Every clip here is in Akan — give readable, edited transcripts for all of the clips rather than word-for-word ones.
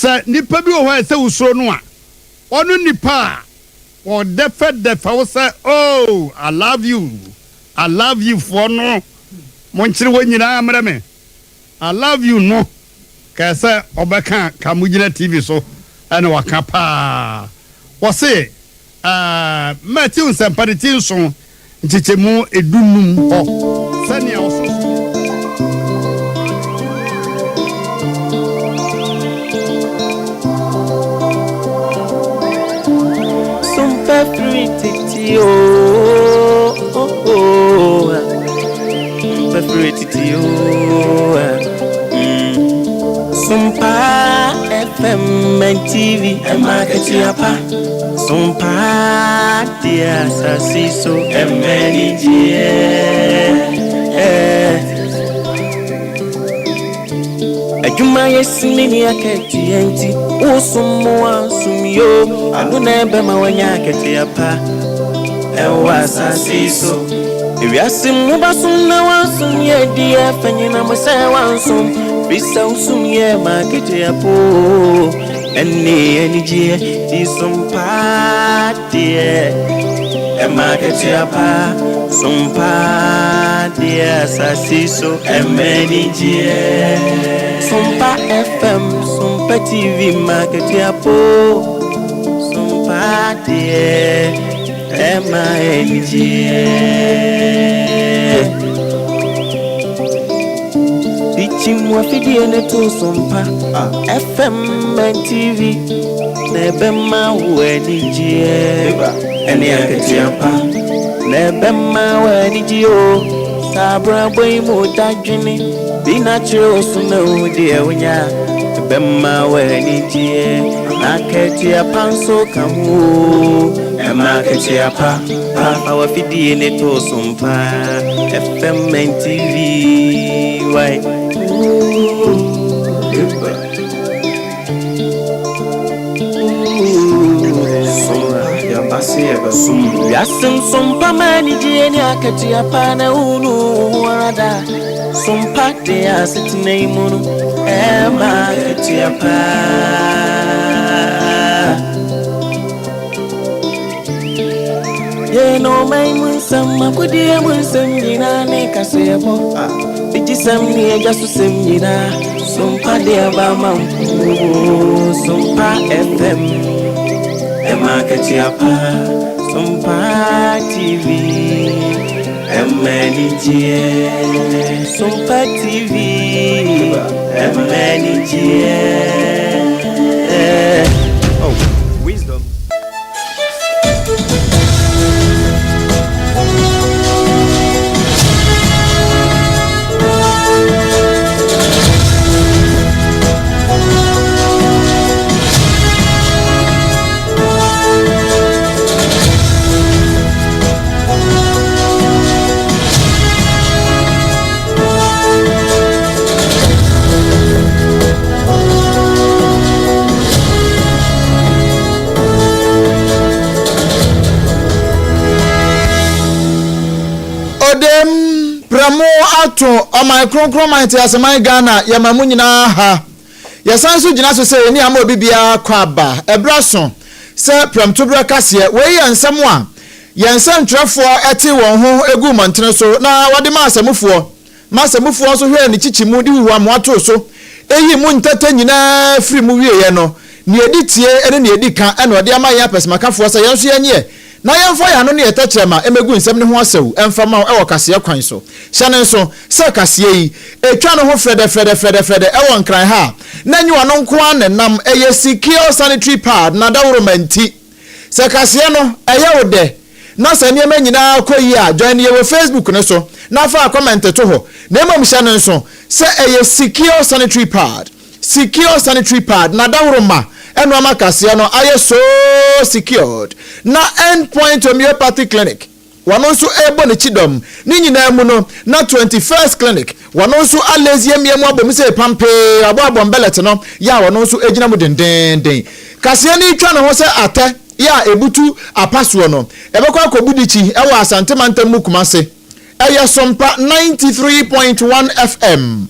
Sɛ nipa bi wɔ hɔ a ɛsɛ wosuro no a, ɔno nipa a wɔdɛfɛdɛfɛ wo sɛ oh I love you, I love you foɔ no, monkyere wɔn nyinaa mmerɛ me. I love you no kɛɛ sɛ ɔbɛka ka mo gyina TV so ɛna waka paa. Wɔse ɛɛ Matthew nsɛmpa ne ti nson nkyekyɛmu edunum hɔ sɛnea ɔsoro. Sumpa firi tete o, oh, oh, ah. Sumpa firi tete o, ah. Mm. Sumpa FM and TV, ɛma akatua pa. Sumpa deɛ asase so ɛma anigyeɛ. Eh. Adwuma yɛ sini ne akatua nti wosom mo ansom yo ɛno na ɛbɛma wanya akatua pa ɛwɔ asase yi so ewiase mu basom na wansom yɛ di ɛfɛ nyina mo sɛ wansom firi sɛ wosom yɛ ma akatua po ɛne anigyeɛ ti som paa deɛ ɛma akatua pa som paa deɛ asase so ɛma anigyeɛ Sompa FM Sompa TV ma akatua po Sompa deɛ ɛma anigyeɛ Bikyim wafidie ne to Sompa FM and TV na ɛbɛma wo anigyeɛ ɛne akatua pa na ɛbɛma wo anigyeɛ o saa abrabɔ yi mu dadwene bi na kyerɛ wo so na wo deɛ wonya ɛbɛma wo anigyeɛ na akatua pa nso ka ho o ɛma akatua pa pa fa wafidie ne to Sompa FM and TV why. Wiase nsompa ma anigyeɛ ne akatua pa na wonu wo ho ara da sompa de asetena yi mu no ɛma akatua pa. Yɛn ɔman mu nsɛm akodeɛ mu nsɛm nyinaa ne kaseɛbɔ bigyesɛm ne agya so sɛm nyinaa sompa de aba ma mpo Sompa FM ɛma akatua pa Sompa TV ɛma anigyeɛ Sompa TV ɛma anigyeɛ. Oh, wisdom. Odem prɛmo ato ɔman kronkron man teaseman Ghana yɛma mo nyinaa ha. Yɛsan nso gyina so sɛ yɛni ama obi biara kɔ aba. Ɛberɛ aso sɛ prɛmtoberɛ kaseɛ. Wei yɛ nsɛm a yɛn nsɛntwerɛfoɔ tee wɔn ho guu mmɔntene so na wɔde maa asamufoɔ. M'asamufoɔ nso hwɛɛ ne kyikyi mu de huhuamoa too so, yii mu ntɛtɛ nyinaa firii mu wieeɛ no, nea ɛdi tie ne nea ɛdi ka na ɔde ama yɛn apɛsɛmakafoɔ sɛ yɛn nso yɛnyɛ, na yɛmfa yɛn ano ne yɛn tɛkyerɛma mmɛgu nsɛm no ho asau mfa mma wo wɔ kaseɛ kwan so. Hyɛ no nso sɛ kaseɛ yi, ɛtwa ne ho frɛdɛfrɛdɛfrɛdɛfrɛdɛ wɔ Nkran ha a, na ɛnyɛ ɔno nko ara na ɛnam, ɛyɛ Secure Sanitary Pad na dawuroma nti. Sɛ kaseɛ no, ɛyɛ wo dɛ, na sɛ nneɛma nyinaa kɔ yie a, join yɛn wɔ Facebook no so na fa comment to hɔ. Na mmom hyɛ no nso sɛ ɛyɛ Secure Sanitary Pad, Secure Sanitary Pad, na dawuroma ɛno ama kaseɛ no ayɛ so secured. Na End Point Homeopathy Clinic, wɔno nso ɛrebɔ ne kyidɔm. Ne nyinaa mu no, na 21st Clinic, wɔno nso alezi amia mu abɔ mu sɛ pampee, wabɔ abɔmbɛlɛt no, yɛ a wɔno nso gyina mu dendeenden. Kaseɛ no retwa ne ho sɛ atɛ yɛ a ɛbutu apa soɔ no, ɛbɛkɔ akɔbu dikyi wɔ Asante mantam mu Kumase. Ɛyɛ Sompa 93.1 FM.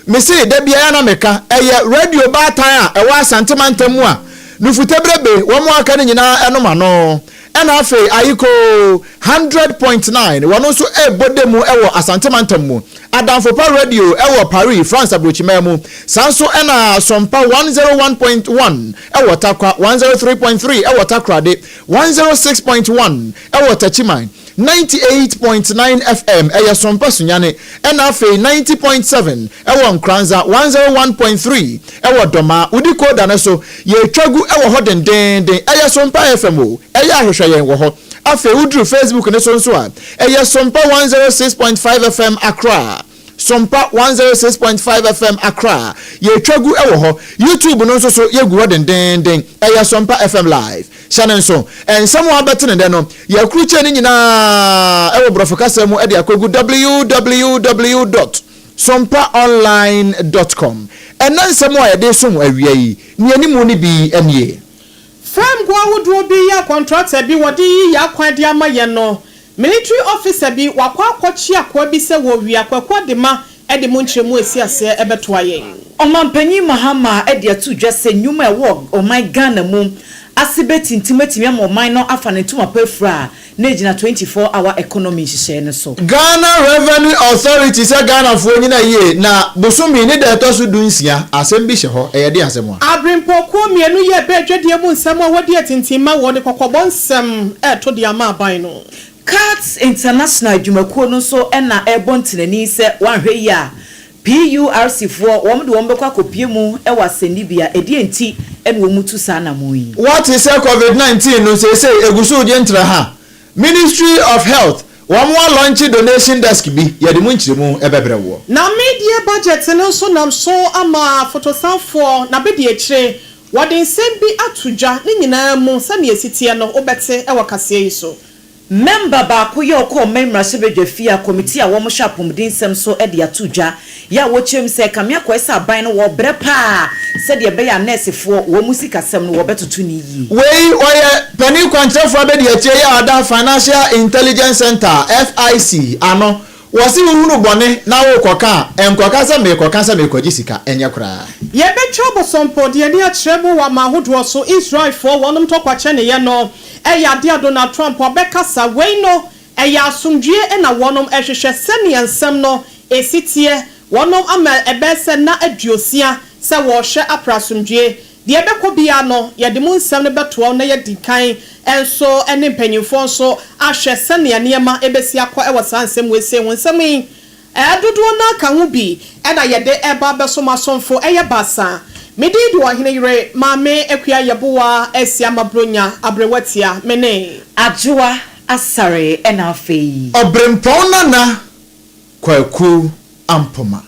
Mese da biara na meka, ɛyɛ radio baatan a ɛwɔ Asante mantam mu a Nufutebrebe wɔn a aka no nyinaa nom ano. Ɛna afei Ayikoo 100.9 wɔn nso rebɔ da mu wɔ Asante mantam mu. Adamfo Pa Radio wɔ Paris, France aburokyiman mu. Saa nso na Sompa 101.1 wɔ Tarkwa, 103.3 wɔ Takoradi, 106.1 wɔ Techiman, 98.9 FM ɛyɛ Sompa Sunyani, ɛna afei 90.7 wɔ Nkoranza, 101.3 wɔ Dɔmaa. Wo decoder no so, yɛretwa gu wɔ hɔ dendeenden. Ɛyɛ Sompa FM o, ɛyɛ a hwehwɛ yɛn wɔ hɔ. Afei woduru Facebook no so nso a, ɛyɛ Sompa 106.5 FM Accra. Sompa 106.5 FM Accra, yɛretwa gu wɔ hɔ. YouTube no nso so, yɛgu hɔ dendeenden. Ɛyɛ Sompa FM Live. Hyɛ no nso, nsɛm a wobɛte no nnɛ no, yɛakrukyɛ ne nyinaa wɔ Borɔfo kasa mu de akɔgu www dot sompaonline dot com. Ɛnnɛ nsɛm a yɛde resom awia yi, nea ɛne mu no bi nie. Fam gu ahodoɔ bi yɛ kɔntrakta bi wɔde yi yɛ akwan de ama yɛn no, Military officer bi wakɔ akɔkye akoa bi sɛ wɔwia Kwaku Adema de mu nkyerɛmu a ɛsi aseɛ bɛtoa yɛn. Ɔmanpanyin Mahama de ato dwa sɛ nnwuma a ɛwɔ ɔman Ghana mu ase bɛtintim atumi ama ɔman no afa ne ntoma pa afura a na ɛgyina 24 hour economy nhyehyɛe no so. Ghana Revenue Authority sɛ Ghanafoɔ nyina yie na bosome ne da ɛtɔ so du nsia asɛm bi hyɛ hɔ, ɛyɛ deɛn asɛm a? Aberempɔkuo mmienu yɛ bɛ adwadie mu nsɛm a wɔadi atintimma wɔ de kɔkɔbɔ nsɛm reto de ama aban no. Katz International adwumakuo no nso na ɛrebɔ ntenani sɛ wɔanhwɛ yie a PURC foɔ wɔn de wɔn bɛkɔ akɔpue mu wɔ asɛnnibea. Ɛdeɛn nti na wɔretu saa anammɔn yi? Woate sɛ Covid 19 no seesei egu so regye ntraha? Ministry of Health wɔn alɔnkye donation desk bi, yɛde mu nkyerɛmu bɛbrɛ woɔ. Na media budget no nso nam so ama fotosanfoɔ n'abɛdiakyire wɔde nsɛm bi ato dwa, ne nyinaa mu sɛnea ɛsi teɛ no wobɛte wɔ kaseɛ yi so. Mɛmba baako yɛ ɔkɔ ɔman mmarahyɛbadwa fie a kɔmitii a wɔhwɛ apɔmuden nsɛm so de ato dwa yɛ a wɔkyerɛ mu sɛ ɛkame akɔyɛ sɛ aban no wɔbrɛ paa sɛdeɛ ɛbɛyɛ a nɛɛsefoɔ wɔn mu sikasɛm no wɔbɛtoto no yie. Wei ɔyɛ panin kwankyerɛfoɔ abadiakyire yi a ɔda Financial Intelligence Centre, FIC, ano. Wɔse wohunu bɔne na worekɔka a, nkɔka sɛ merekɔka sɛ merekɔgye sika, ɛnyɛ koraa. Yɛbɛtwa abosompɔ de ani akyerɛ mo wɔ aman ahodoɔ so, Israelfoɔ wɔnom ntɔkwa kyɛneeɛ no yɛ adeɛ a Donald Trump abɛkasa, wei no ɛyɛ asomdwie na wɔnom hwehwɛ, sɛdeɛ nsɛm no si teɛ, wɔnom ama ɛbɛyɛ sɛ nna aduosia sɛ wɔrehwɛ apra asomdwie, Deɛ ɛbɛkɔ biara no, yɛde mo nsɛm no bɛtoa na yɛadi kan nso ne mpanimfoɔ nso ahwɛ sɛnea nneɛma bɛsi akɔ wɔ saa nsɛm wei sei ho. Nsɛm yi dodoɔ no ara ka ho bi na yɛde reba abɛso mo asomfo. Ɛyɛ baasa. Me din de Ɔhene Yere Maame Akua Yeboah Asiamah Bronya Aberewatia. Me ne. Adwoa Asare ɛna afei. Ɔberempɔn Nana Kwaku Ampoma.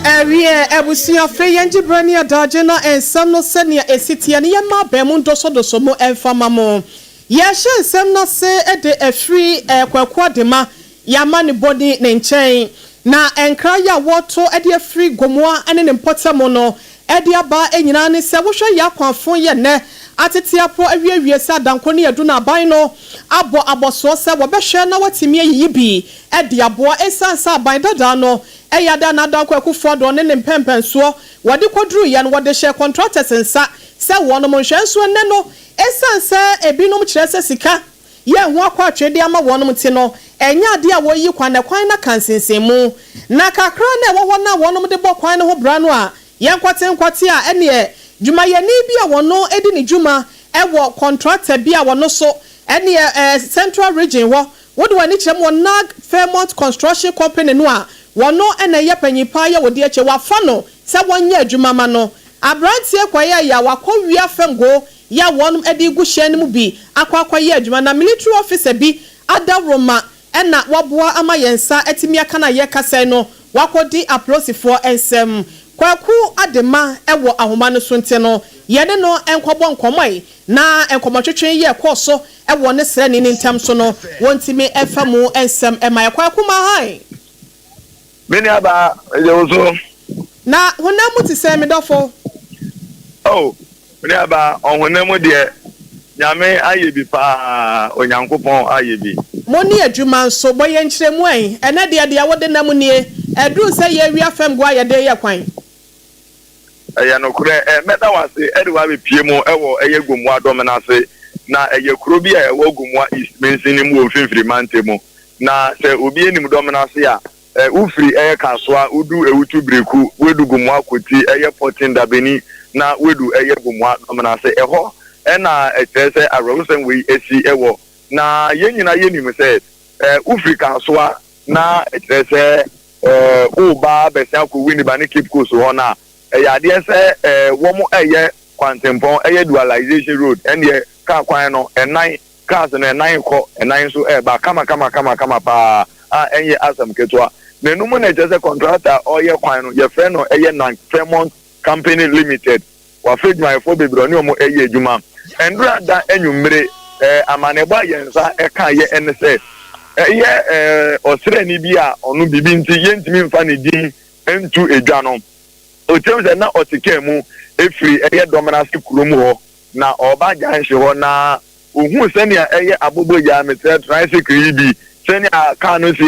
Ɛwiɛ, abusua, afei yɛngye berɛ ne adagye na nsɛm no sɛnea ɛsi teɛ no yɛmma abɛn mu ndɔsɔdɔsɔ mu mfa mma mo. Yɛrehyɛ nsɛm no ase de afiri Kwaku Adema Y'amanebɔ ni ne nkyɛn, na nkra yi a wɔreto de afiri Gomoa ne ne mpɔtam no de aba nyinaa ne sɛ wohwɛ y'akwanfo yɛ nnɛ atete apɔ awiewie sɛ Adanko ne Adu no aban no abɔ abɔsoɔ sɛ wɔbɛhwɛ na wɔatumi ayiyi bi de aboa esiane sɛ aban dadaa no yɛ ade a na Adanko Akufo Addo ne ne mpɛnpɛnsoɔ wɔde kɔduruiɛ no wɔde hyɛɛ contractors nsa sɛ wɔnom nhwɛ nso ɛnnɛ no esiane sɛ ebinom kyerɛ sɛ sika yɛ ho akwaatwe de ama wɔnom nti no, ɛnyɛ adeɛ a wɔyi kwan na kwan no aka nsensenmu. Na kakra na ɛwɔ hɔ no a wɔnom de bɔ kwan no ho bra no a, yɛ nkwatenkwaten a ɛneɛ dwumayɛni bi a wɔno di ne dwuma wɔ kɔntrakta bi a wɔno so ɛneɛ Central Region hɔ, wode w'ani kyerɛ mu wɔ Nag Fairmont Construction Company no a wɔno na ɛyɛ panyin paa yɛ wɔ di akyire, wafa no sɛ wɔnyɛ adwuma ma no. Abranteɛ kɔyɛɛyɛ a wakɔ wia fam go yɛ a wɔnom de regu hyɛn no mu bi akɔ akɔyɛ adwuma na military officer bi adaworoma na waboa ama yɛn nsa atumi aka no a yɛrekasa yi no wakɔdi apolisifoɔ nsam. Kwaku Adema wɔ ahoma no so nti no yɛne no nkɔbɔ nkɔmmɔ yi na nkɔmmɔtwetwe yi a ɛkɔɔ so wɔ ne srani no ntam so no wɔntumi mfa mu nsɛm mma yɛn. Kwaku Mahan. Me nuabaa, megye wo so. Na honam mu te sɛn, me dɔfo? Oh, me nuabaa, ɔhonam mu deɛ, Nyame ayɛ bi paa, Onyankopɔn ayɛ bi. Mo ne adwuma nso, bɔ yɛn nkyerɛmu ɛ. Ɛnnɛ deɛ, deɛ wode nam nie. Ɛduru sɛ yɛrewia fam goa a yɛde reyɛ kwan. Ɛyɛ nokorɛ, ɛ, mɛda wo ase de wo abɛpue mu wɔ ɛyɛ Gomoa Dɔmena ase. Na ɛyɛ kuro bi a ɛwɔ Gomoa East mansini mu wɔ Mfimfiri Mantam mu. Na sɛ obi nim Dɔmena ase a, ɛ, wofiri ɛyɛ Kasoa, wodu Ewutu Breku, woadu Gomoa Koti, ɛyɛ Pɔten Dabeni, na woadu ɛyɛ Gomoa Dɔmena ase. Ɛhɔ na ɛkyerɛ sɛ awerɛhosɛm wei asi wɔ. Na yɛn nyinaa yɛnim sɛ, ɛ, wofiri Kasoa na ɛkyerɛ sɛ woreba abɛsen akɔ Winneba ne Cape Coast hɔ no a, ɛyɛ adeɛ sɛ wɔreyɛ kwantempɔn, ɛyɛ dualization road, ɛnneɛ kaa kwan no, ɛnan, cars no ɛnan rekɔ, ɛnan nso reba kama kama kama kama paa a ɛnyɛ asɛm ketewa. Na ɛno mu na ɛkyerɛ sɛ contractor a ɔreyɛ kwan no, yɛfrɛ no ɛyɛ Nank Fairmont Company Limited. Wafa adwumayɛfoɔ bebree a ɔne wɔn reyɛ adwuma. Ɛnora da anwummere, amanneɛbɔ a yɛn nsa kaeɛ ne sɛ, ɛyɛ ɔsraani bi a ɔno biribi nti yɛntumi mfa ne din nto dwa no, ɔkyerɛm sɛ na ɔte kaa mu firi ɛyɛ Dɔmenase kurom hɔ na ɔreba junction hɔ na ɔhuu sɛnea ɛyɛ aboboyaa, mesrɛ tricycle yi bi, sɛnea kaa no si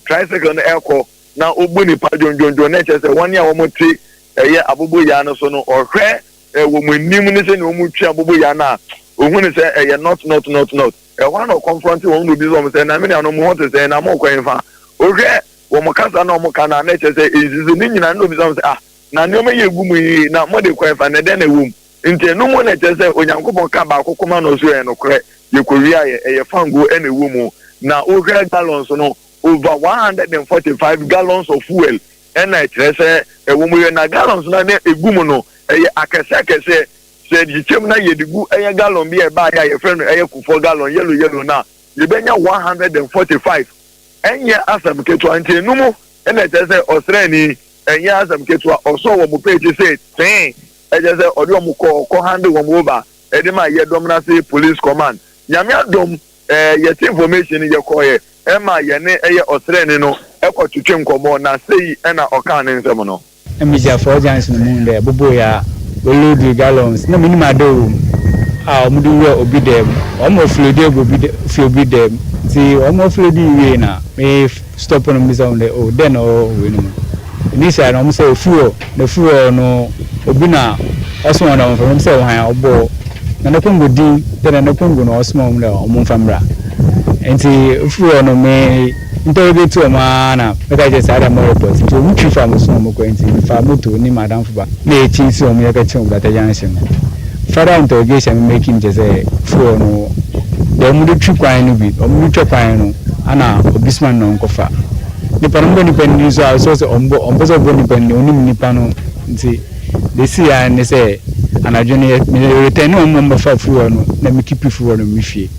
tricycle no ɛrekɔ na obu nnipa dwondwondwon, na ɛkyerɛ sɛ wɔn a wɔte ɛyɛ aboboyaa no so no, ɔhwɛ wɔn anim ne sɛnea wɔtwe aboboyaa no a, ohu no sɛ ɛyɛ not not not not. Ɛhɔ ara na ɔkɔnfrɔnte wɔn na obisa wɔn sɛ, Na me nuanom, mo ho te sɛn, na morekɔ hefa? Wohwɛ wɔn kasa na wɔka no a, na ɛkyerɛ sɛ nsisi ne nyinaa. Na obisa wɔn sɛ, Ah, na nneɛma yi a egu mu yi, na mode kɔ hefa, na ɛdɛn na ɛwɔ mu? Nti ɛno mu na ɛkyerɛ sɛ Onyankopɔn ka baako koma na ɔso ɛyɛ nokorɛ, yɛkɔwiaeɛ, ɛyɛ fangoo na ɛwɔ mu. Na wohwɛ gallons no, over 145 gallons of fuel ɛna ɛkyerɛ sɛ ɛwɔ mu yɛ na gallons no na ɛgu mu no ɛyɛ akɛseɛ akɛseɛ sɛ yɛkyekyɛ mu na yɛde gu ɛyɛ gallon bi a ɛbaeɛ a yɛfrɛ no ɛyɛ kufuor gallon yellow yellow no a yɛbɛnya 145 ɛnyɛ asɛm ketewa nti ɛno mu ɛna ɛkyerɛ sɛ ɔsraani ɛnyɛ asɛm ketewa ɔsɔɔ wɔn page sɛ tee ɛkyerɛ sɛ ɔde wɔn kɔ ɔkɔ hande wɔn over ɛde ma yɛ dɔm no ase police command nyame adom Eh yɛte information no yɛkɔeɛ ɛma yɛne ɛyɛ ɔsrani no ɛkɔ twetwe nkɔmmɔ na sei ɛna ɔkaa ne nsɛm no. Na migyina Four Junction no muhun dɛ boboe a woeloadu gallons na minyim ade wɔ mu a wɔdze wura obi dan mu. Wɔma offloadi egu obi fi obi dan mu. Ntsi wɔma offloadi wiei na me stop no mibisa hɔn dɛ oh dɛn na ɔwɔ wei no mu. Initially no wɔse fuel na fuel no obi na ɔsoma wɔn dɛ wɔmfa mbra. Mebisa hɔn a ɔbɔɔ Nana Kongo din dɛ Nana Kongo na ɔsoma wɔn dɛ wɔmfa mbra. Ntsi ofir hɔ no me interrogate wɔn ara na meka kyerɛ saa dɛ mo report ntsi wɔn twi faa mo so na wɔkɔe ntsi mefaa moto ne m'adamfo ba na yɛkyin si wɔn yɛkɛkye wɔn Gata junction no. Further interrogation a me make no kyerɛ sɛ fuel no deɛ wɔde twi kwan no bi wɔde twa kwan no ana obi soma no na ɔnkɔfa. Nipa no ɔmbɔ nipa no din so a ɔsɛ sɛ ɔmbɔ ɔmpɛ sɛ ɔbɔ nipa no din ɔnim nipa no nti deɛ esii ara ne sɛ anadwo no yɛ me return wɔn ma wɔbɛfa fuel no na me keep fuel no wɔ me fie.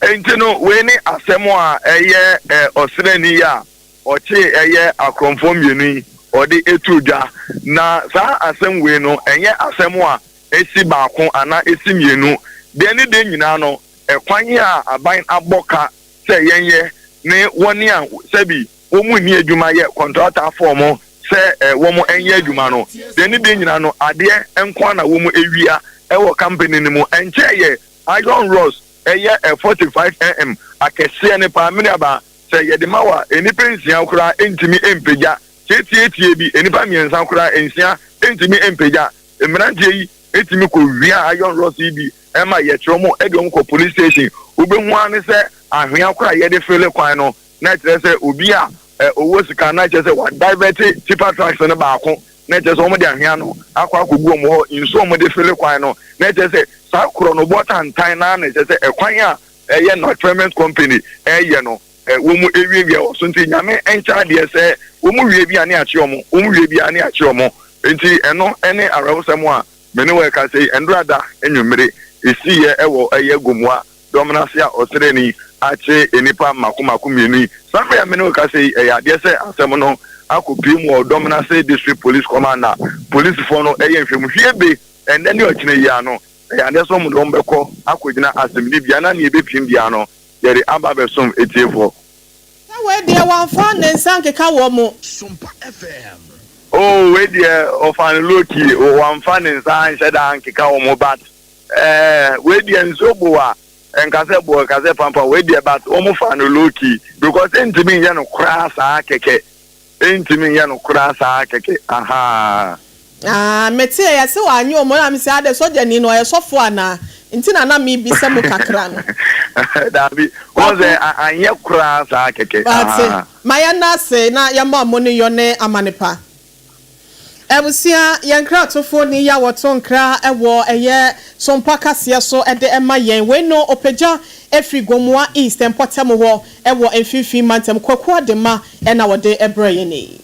Enti no wei ne asɛm a ɛyɛ ɔsraani yi a ɔkyee ɛyɛ akorɔmfoɔ mmienu yi ɔde too dwa. Na saa asɛm wei no ɛnyɛ asɛm a ɛsi baako anaa ɛsi mmienu. Deɛ ne deɛ nyinaa no ɛkwan a aban abɔ ka sɛ yɛnyɛ ne wɔn a sɛbi wɔn nni adwuma yɛ kɔntrata fɔɔm sɛ wɔn nyɛ adwuma no, deɛ ne deɛ nyinaa no adeɛ nko ara na wɔn awia wɔ company no mu. Ɛnkyɛɛ yɛ iron rods ɛyɛ 45 mm akɛseɛ no paa mene aba sɛ yɛde ma wo a nnipa nsia koraa ntumi mpagya tiatiatia bi, nnipa mmiɛnsa koraa nsia ntumi mpagya. Mmeranteɛ yi tumi kɔ wia iron rods yi bi ma yɛkyerɛ wɔn de wɔn kɔ police station. Wobɛhu ara ne sɛ anhwea koraa a yɛde fele kwan no na ɛkyerɛ sɛ obi a ɔwɔ sika na ɛkyerɛ sɛ wa divert tipper trucks no baako na ɛkyerɛ sɛ wɔn de anhwea no akɔ akɔgu wɔn hɔ nsuo a wɔn de fele kwan no na ɛkyerɛ sɛ saa korɔ no bɔ tantan naa na ɛkyerɛ sɛ ɛkwan a ɛyɛ North Company ɛyɛ no wɔn mu ewiawia wɔ so nti nyame nkyɛ adeɛ sɛ wɔn mu wie bi a ne akye wɔn wɔn mu wie bi a ne akye wɔn nti ɛno ɛne awerɛhosɛm a me ne wɔ ɛka sɛ yi ɛndora da enwummere esiiɛ ɛwɔ ɛyɛ Gomoa dɔm no ase a ɔsraani akye nnipa mmaako mmaako mmienu yi. Saa bere a me ne wo rekasa yi, ɛyɛ adeɛ sɛ asɛm no akɔpue mu wɔ dɔm no ase District Police Command a polisifoɔ no yɛ nhwɛmu. Hwie be, ɛnnɛ ne ɔkyena yi ara no, ɛyɛ adeɛ sɛ wɔde wɔn bɛkɔ akɔgyina asɛmdibea na nea ɛbɛpiem biara no, yɛde aba abɛsom atiefoɔ. Sɛ wei deɛ wamfa ne nsa ankeka wɔn. Oh. Oh, wei deɛ ɔfa no low key, wamfa ne nsa anhyɛ da ankeka wɔn, but ɛɛ wei deɛ nsuo bo a nka sɛ bo nka sɛ pampa wei deɛ, but wɔn fa no low key because ntumi nyɛ no koraa saa kɛkɛ, ntumi nyɛ no koraa saa kɛkɛ, ahaa. Ah, mete yɛ sɛ wanyɛ ɔmo na mesɛ adɛ sɔgyani no ɔyɛ sɔfo anaa nti na mebisa mu kakra no. Daabi, wɔn sɛ anyɛ koraa saa kɛkɛ. Ate ma yɛn ase na yɛmmɔ ɔmo ne yɔ ne amanepa. Abusua, yɛn nkratofoɔ ni yɛ a wɔto nkra ɛwɔ ɛyɛ Sompa kaseɛ so ɛde ɛma yɛn. Wei no ɔpagya efiri Gomoa East mpɔtam hɔ ɛwɔ Mfimfini Mantam, Kwaku Adema, ɛna wɔde ɛbrɛ yɛn yi.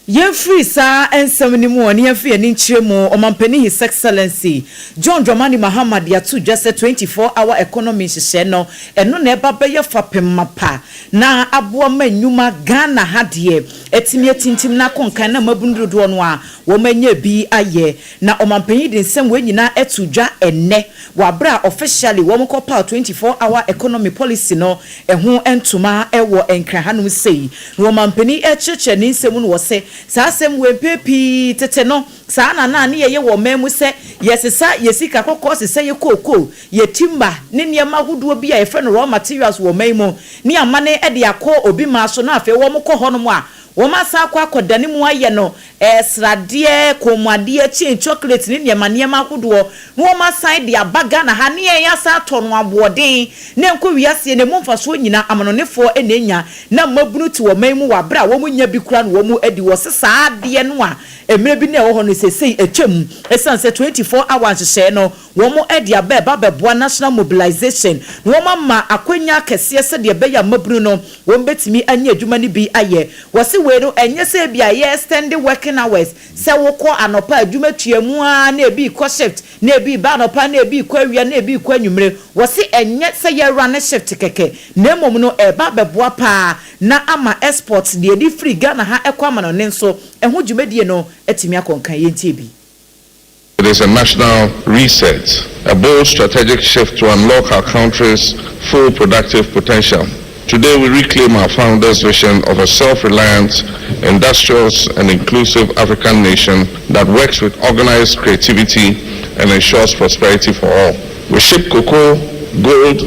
Yɛmfiri saa nsɛm no mu ɔne yɛmfiri yɛn nkyerɛ mu. Ɔmampanin His Excellency John Dramani Mahama de ato dwa sɛ 24 hour economy nhyehyɛ no, ɛno na ɛba bɛyɛ fapem mapa na aboa ma nnwuma Ghana ha deɛ atumi atintim na akɔnkan na mmabunu dodoɔ no a wɔn anya bi ayɛ. Na ɔmampanin de nsɛm wɔn nyinaa ɛto dwa ɛnnɛ wɔ abere a officially wɔn kɔpaw 24 hour economy policy no ɛho ntoma ɛwɔ Nkran hanom sei. Na ɔmampanin ɛkyerɛkyerɛ ne nsɛm no wɔ sɛ saa asɛm wɔ mpɛ pii tete no saa na ne yɛyɛ wɔ ɔman mu sɛ yɛsesa yɛ sika kɔkɔɔ, sesa yɛ kookoo, yɛ timber ne nneɛma ahodoɔ bi a yɛfrɛ no raw materials wɔ ɔman mu ne ama ne de akɔ obi maa so, na afei wɔn kɔ hɔnom a wɔn asan akɔ akɔdane mu ayɛ no sradeɛ, kɔnmuadeɛ, chain, chocolate ne nneɛma nneɛma ahodoɔ, na wɔn asan de aba Ghana ha ne yɛn asan atɔ no aboɔden na nkɔ wiase na emu mfasoɔ nyinaa amanɔnefoɔ na enya, na mmabunu te wɔn mu wɔ abere a wɔn nya bi kura na wɔn adi wɔ se saa adeɛ no a mmerɛ bi na ɛwɔ hɔ no sesei atwam, ɛsiane sɛ 24 hour nhyehyɛeɛ no wɔn de aba ɛba bɛboa national mobilization na wɔn ama akonnwa kɛseɛ sɛdeɛ ɛbɛyɛ mmabunu no wɔn bɛtumi anya adwuma no bi ayɛ. Wɔsi wei no ɛnyɛ sɛ ebi a yɛ extend working hours sɛ wokɔ anɔpa adwuma tua mu a na ebi kɔ shift na ebi ba anɔpa na ebi kɔ awia na ebi kɔ anwummere. Wɔsi ɛnyɛ sɛ yɛwura ne shift kɛkɛ, na mmom no ɛba bɛboa paa na ama export deɛ yɛde firi Ghana ha ɛkɔ ama no ne nso ɛho dwumadie no atumi akɔnkan. Yɛntie bi. It is a national reset, a bold strategic shift to unlock our country's full productive potential. Today, we reclaim our founders' vision of a self-reliant, industrious, and inclusive African nation that works with organized creativity and ensures prosperity for all. We ship cocoa, gold,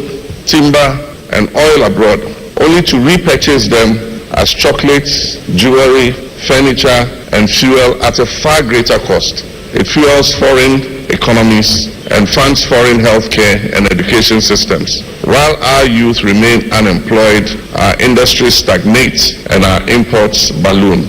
timber, and oil abroad, only to repurchase them as chocolates, jewelry, furniture, and fuel at a far greater cost. It fuels foreign economies and funds foreign healthcare and education systems. While our youth remain unemployed, our industries stagnate and our imports balloon.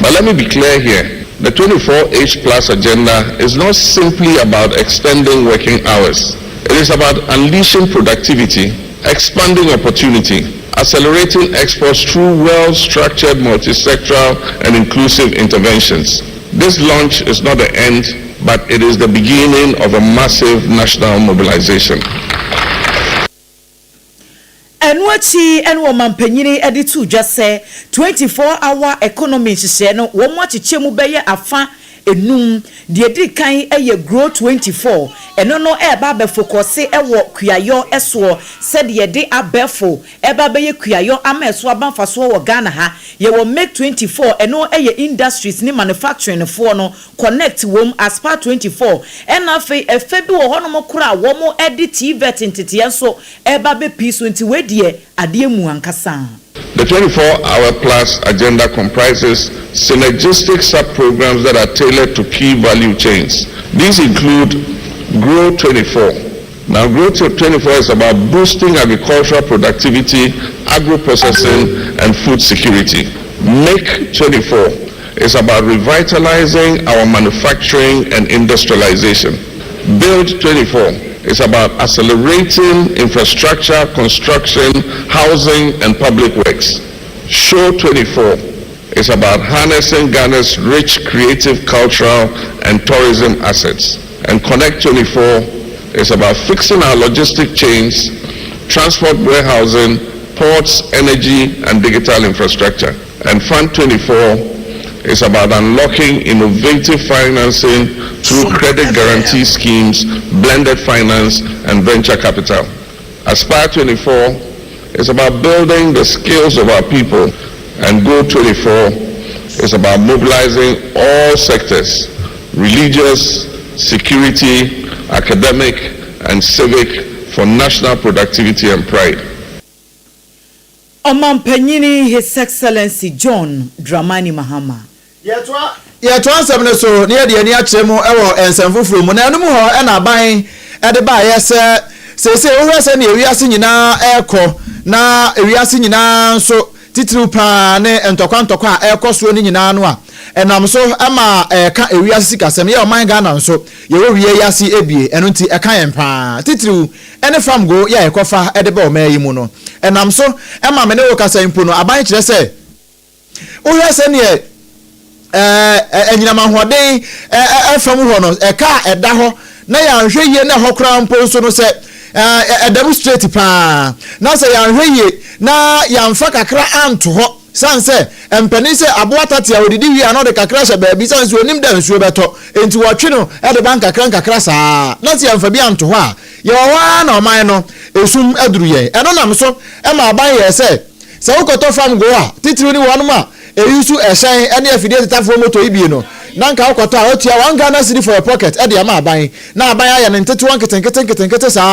But let me be clear here. The 24H Plus agenda is not simply about extending working hours. It is about unleashing productivity, expanding opportunity, accelerating exports through well-structured, multi-sectoral and inclusive interventions. This launch is not the end, but it is the beginning of a massive national mobilization. Ɛno akyi ɛne ɔmampanyini de to dwa sɛ 24 hour economy nhyehyɛe no wɔn akyekyɛ mu bɛyɛ afa enum. Deɛ di kan yɛ Grow 24. Ɛno no ɛreba abɛfokɔse ɛwɔ kuayɔ ɛsoɔ, sɛdeɛ de abɛɛfo ɛba bɛyɛ kuayɔ ama ɛso aba mfasoɔ wɔ Ghana ha. Yɛwɔ Make 24, ɛno ɛyɛ industries ne manufacturing foɔ no connect wɔm. Aspire 24, ɛna afei ɛfɛ bi wɔ hɔnom koraa a wɔn ɛde TVET nteteɛ nso ɛba bɛpii so. Nti wei deɛ adeɛ mu ankasa. The 24-hour plus agenda comprises synergistic sub-programs that are tailored to key value chains. These include Grow 24. Now, Grow 24 is about boosting agricultural productivity, agro-processing, and food security. Make 24 is about revitalizing our manufacturing and industrialization. Build 24 is about accelerating infrastructure, construction, housing, and public works. Show 24 is about harnessing Ghana's rich creative, cultural, and tourism assets. And Connect 24 is about fixing our logistic chains, transport, warehousing, ports, energy, and digital infrastructure. And Fund 24 is about unlocking innovative financing through credit guarantee schemes, blended finance, and venture capital. Aspire 24 is about building the skills of our people, and Go 24 It's about mobilizing all sectors, religious, security, academic, and civic, for national productivity and pride. Ɔmampanyini His Excellency John Dramani Mahama. Yɛtoa nsɛm no so na yɛde ani akyerɛ mu wɔ nsɛm foforɔ mu, na ɛno mu hɔ na aban de baeɛ sɛ seesei wohwɛ sɛdeɛ wiase nyinaa rekɔ na wiase nyinaa nso titiriw paa ne ntɔkwa ntɔkwa a ɛrekɔ soɔ no nyinaa no a ɛnam so ma ɛka ewiase sikasɛm yɛ ɔman Ghana nso yɛwɔ wie yi ase ebie ɛno nti ɛka yɛn paa titiriw ne famgo yɛ a yɛkɔfa de ba ɔman yi mu no ɛnam so ma me ne wo kasa yi mpo no aban kyerɛ sɛ Wohwɛ sɛdeɛ anyinam ahoɔden fam hɔ no, ɛka a ɛda hɔ na yɛanhwɛ yie na ɛhɔ koraa mpo nso no sɛ ɛda mu straight paa na sɛ yɛanhwɛ yie na yɛamfa kakra anto hɔ sane sɛ mpanin sɛ aboa tate a ɔdidi wie a na ɔde kakra hyɛ baabi sane sɛ onim da nsuo bɛtɔ enti wɔtwe no de ba nkakra nkakra saa na sɛ yɛamfa bi anto hɔ a yɛwɔ hɔ ara na ɔman no esum aduru yɛn. Ɛno nam so ma aban yɛɛ sɛ Sɛ wokɔtɔ fam gow a, titiriw ne wɔnom a eyusu ɛhyɛn ne afidie tetafoɔ moto yi bie no, na nka wokɔtɔ a wotua one Ghana cedi for your pocket de ama aban, na aban ayɛ no ntetewa nketenkete nketenkete saa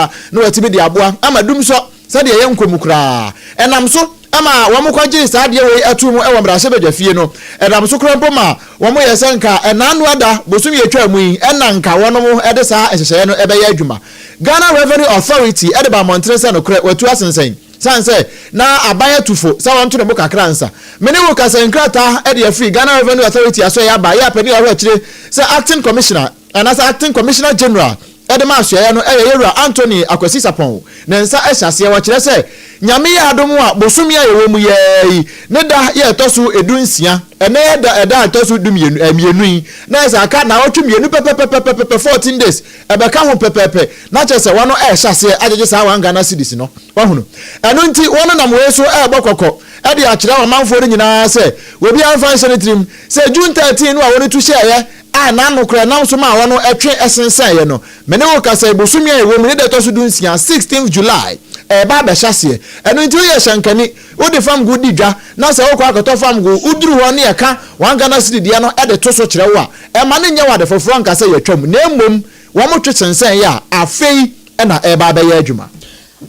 ara na watumi de aboa ama dumsɔ sɛdeɛ ɛyɛ nkɔ mu koraa. Ɛnam so ma wɔkɔgyee saa adeɛ wei too mu wɔ mmarahyɛbadwa fie no. Ɛnam so koraa mpo ma wɔyɛɛ sɛ nka ɛnaano ada bosome a ɛtwaa mu yi na nka wɔnom de saa nhyehyɛeɛ no bɛyɛ adwuma. Ghana Revenue Authority de ba mmɔntene sɛ nokorɛ wɔatu asensɛn. Sane sɛ na aban atu fo sɛ wɔnto ne bo kakra ansa. Me ne wo kasa yi nkrataa de afiri Ghana Revenue Authority asoɛeɛ aba yɛ a panin a ɔhwɛ akyire sɛ Acting Commissioner anaasɛ Acting Commissioner General de ma asoɛeɛ no yɛ Yɛwura Anthony Akwasi Sarpong. Ne nsa hyɛ aseɛ wɔkyerɛ sɛ Nyame yɛ adom a bosome a yɛwɔ mu yi ara yi ne da yɛ ɛtɔ so du-nsia, ɛnnɛ yɛ da ɛda a ɛtɔ so du-mmienu mmienu yi na ayɛ sɛ aka naawɔtwe mmienu pɛpɛpɛpɛpɛpɛ 14 days ɛbɛka ho pɛpɛɛpɛ na kyerɛ sɛ wɔn rehyɛ aseɛ agyegye saa one Ghana cedis no. Wahunu? Ɛno nti wɔn nam wei so rebɔ kɔkɔ de akyerɛ ɔmanfoɔ no nyinaa sɛ obiara mfa nhyɛ ne tirim sɛ June 13 no a wɔn tu hyɛeɛ a n'ano koraa nam so maa wɔn twe sensɛneeɛ no, me ne wo kasa yi, bosome a ɛwɔ mu ne da ɛtɔ so dunsia, 16th July, ɛreba abɛhyɛ aseɛ. Ɛno nti woyɛ hyɛnkani, wode famgo di dwa, na sɛ wokɔ akɔtɔ famgo, woduru hɔ ne yɛka one Ghana cedi deɛ no de to so kyerɛ wo a, ɛmma no nyɛ wo ade foforɔ nka sɛ yɛatwam, na mmom wɔtwe sensɛneeɛ a afei na ɛreba abɛyɛ adwuma.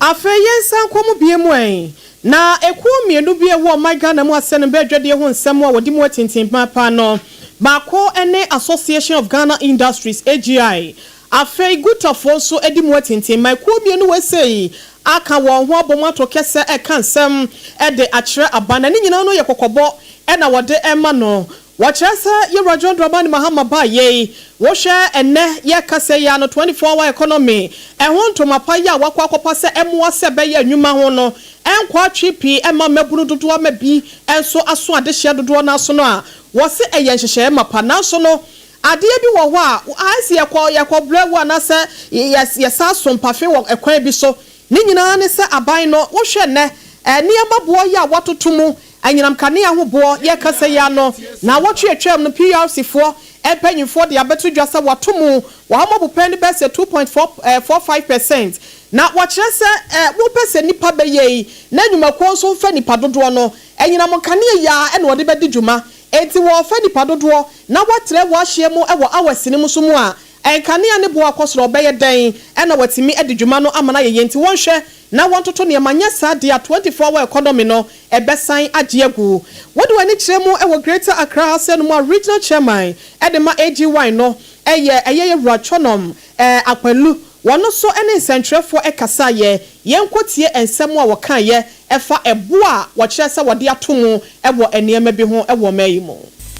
Afei yɛnsan nkɔ mu bio mu ɛ. Na ekuo mmienu bi a ɛwɔ ɔman Ghana mu asɛnbɛ adwadie ho nsɛm a wɔde mu atintimpan paa no, baako ne Association of Ghana Industries, AGI. Afei Gutafoɔ nso di mu atintimman. Ekuo mmienu wei sei aka wɔn ho abom ato kɛsɛ reka nsɛm de akyerɛ aban, na ne nyinaa no yɛ kɔkɔbɔ na wɔde rema no. Wɔkyerɛ sɛ Yewura John Dramani Mahama baa yei, wohwɛ ɛnnɛ yɛkasa yi ara no 24 hour economy ɛho ntoma pa yi a wakɔ akɔpa sɛ ɛmmoa sɛ ɛbɛyɛ nnwuma ho no ɛnkɔ atwe pii ɛmma mmabunu dodoɔ ama bi nso aso adehyeɛ dodoɔ no aso no a wɔse ɛyɛ nhyehyɛeɛ mapa nanso no adeɛ bi wɔ hɔ a ayɛ sɛ yɛkɔ yɛkɔ brɛ wu anaasɛ yɛsan so mpafe wɔ ɛkwan bi so. Ne nyinaa ne sɛ aban no wohwɛ nnɛ nneɛma boɔ yi a wɔatoto mu Anyinam kanea ho boɔ, yɛrekasa yi ara no, naawɔtwe a atwam no PURC foɔ mpanyinfoɔ de abɛto dwa sɛ wɔato mu wɔ ha abupɛn no bɛyɛ sɛ 2.45 percent. Na wɔkyerɛ sɛ wopɛ sɛ nnipa bɛyɛ yi na nnwumakuo nso mfa nnipa dodoɔ no, anyinam nkanea yi ara na wɔde bɛdi dwuma. Enti wɔrefa nnipa dodoɔ na wɔatrɛ wɔ ahyeɛ mu wɔ hours no mu nso mu a, nkanea no boɔ akɔ soro, ɔbɛyɛ dɛn na watumi adi dwuma no ama no ayɛ yie? Nti wɔnhwɛ na wɔntoto nneɛma, nyɛ saa deɛ a 24 hour economy no ɛbɛsan agye agu. Wode w'ani kyerɛ mu wɔ Greater Accra ha sɛ no mu a Regional Chairman de ma AGY no yɛ ɛyɛ Yɛwura Twɔnɔm Akwalu, wɔno nso ne nsɛntwerɛfoɔ kasaeɛ. Yɛnkɔ tie nsɛm a wɔkaeɛ ɛfa ɛboɔ a wɔkyerɛ sɛ wɔde ato mu wɔ nneɛma bi ho wɔ ɔman yi mu.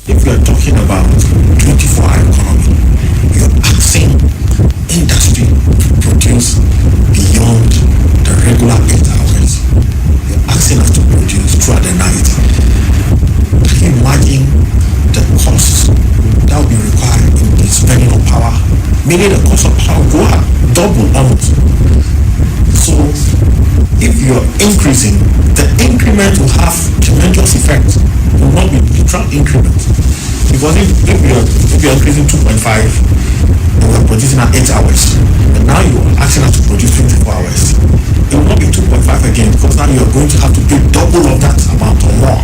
If you are talking about 24 hour economy, you're asking industry to produce beyond the regular 8 hours. You're asking us to produce throughout the night. Can you imagine the cost that will be required in spending on power? Meaning the cost of power go up, double almost. So if you're increasing, the increment will have tremendous effect. It will not be neutral increment. Because if you're increasing 2.5 and we're producing at 8 hours, and now you're asking us to produce 24 hours, it will not be 2.5 again because now you're going to have to pay double of that amount or more.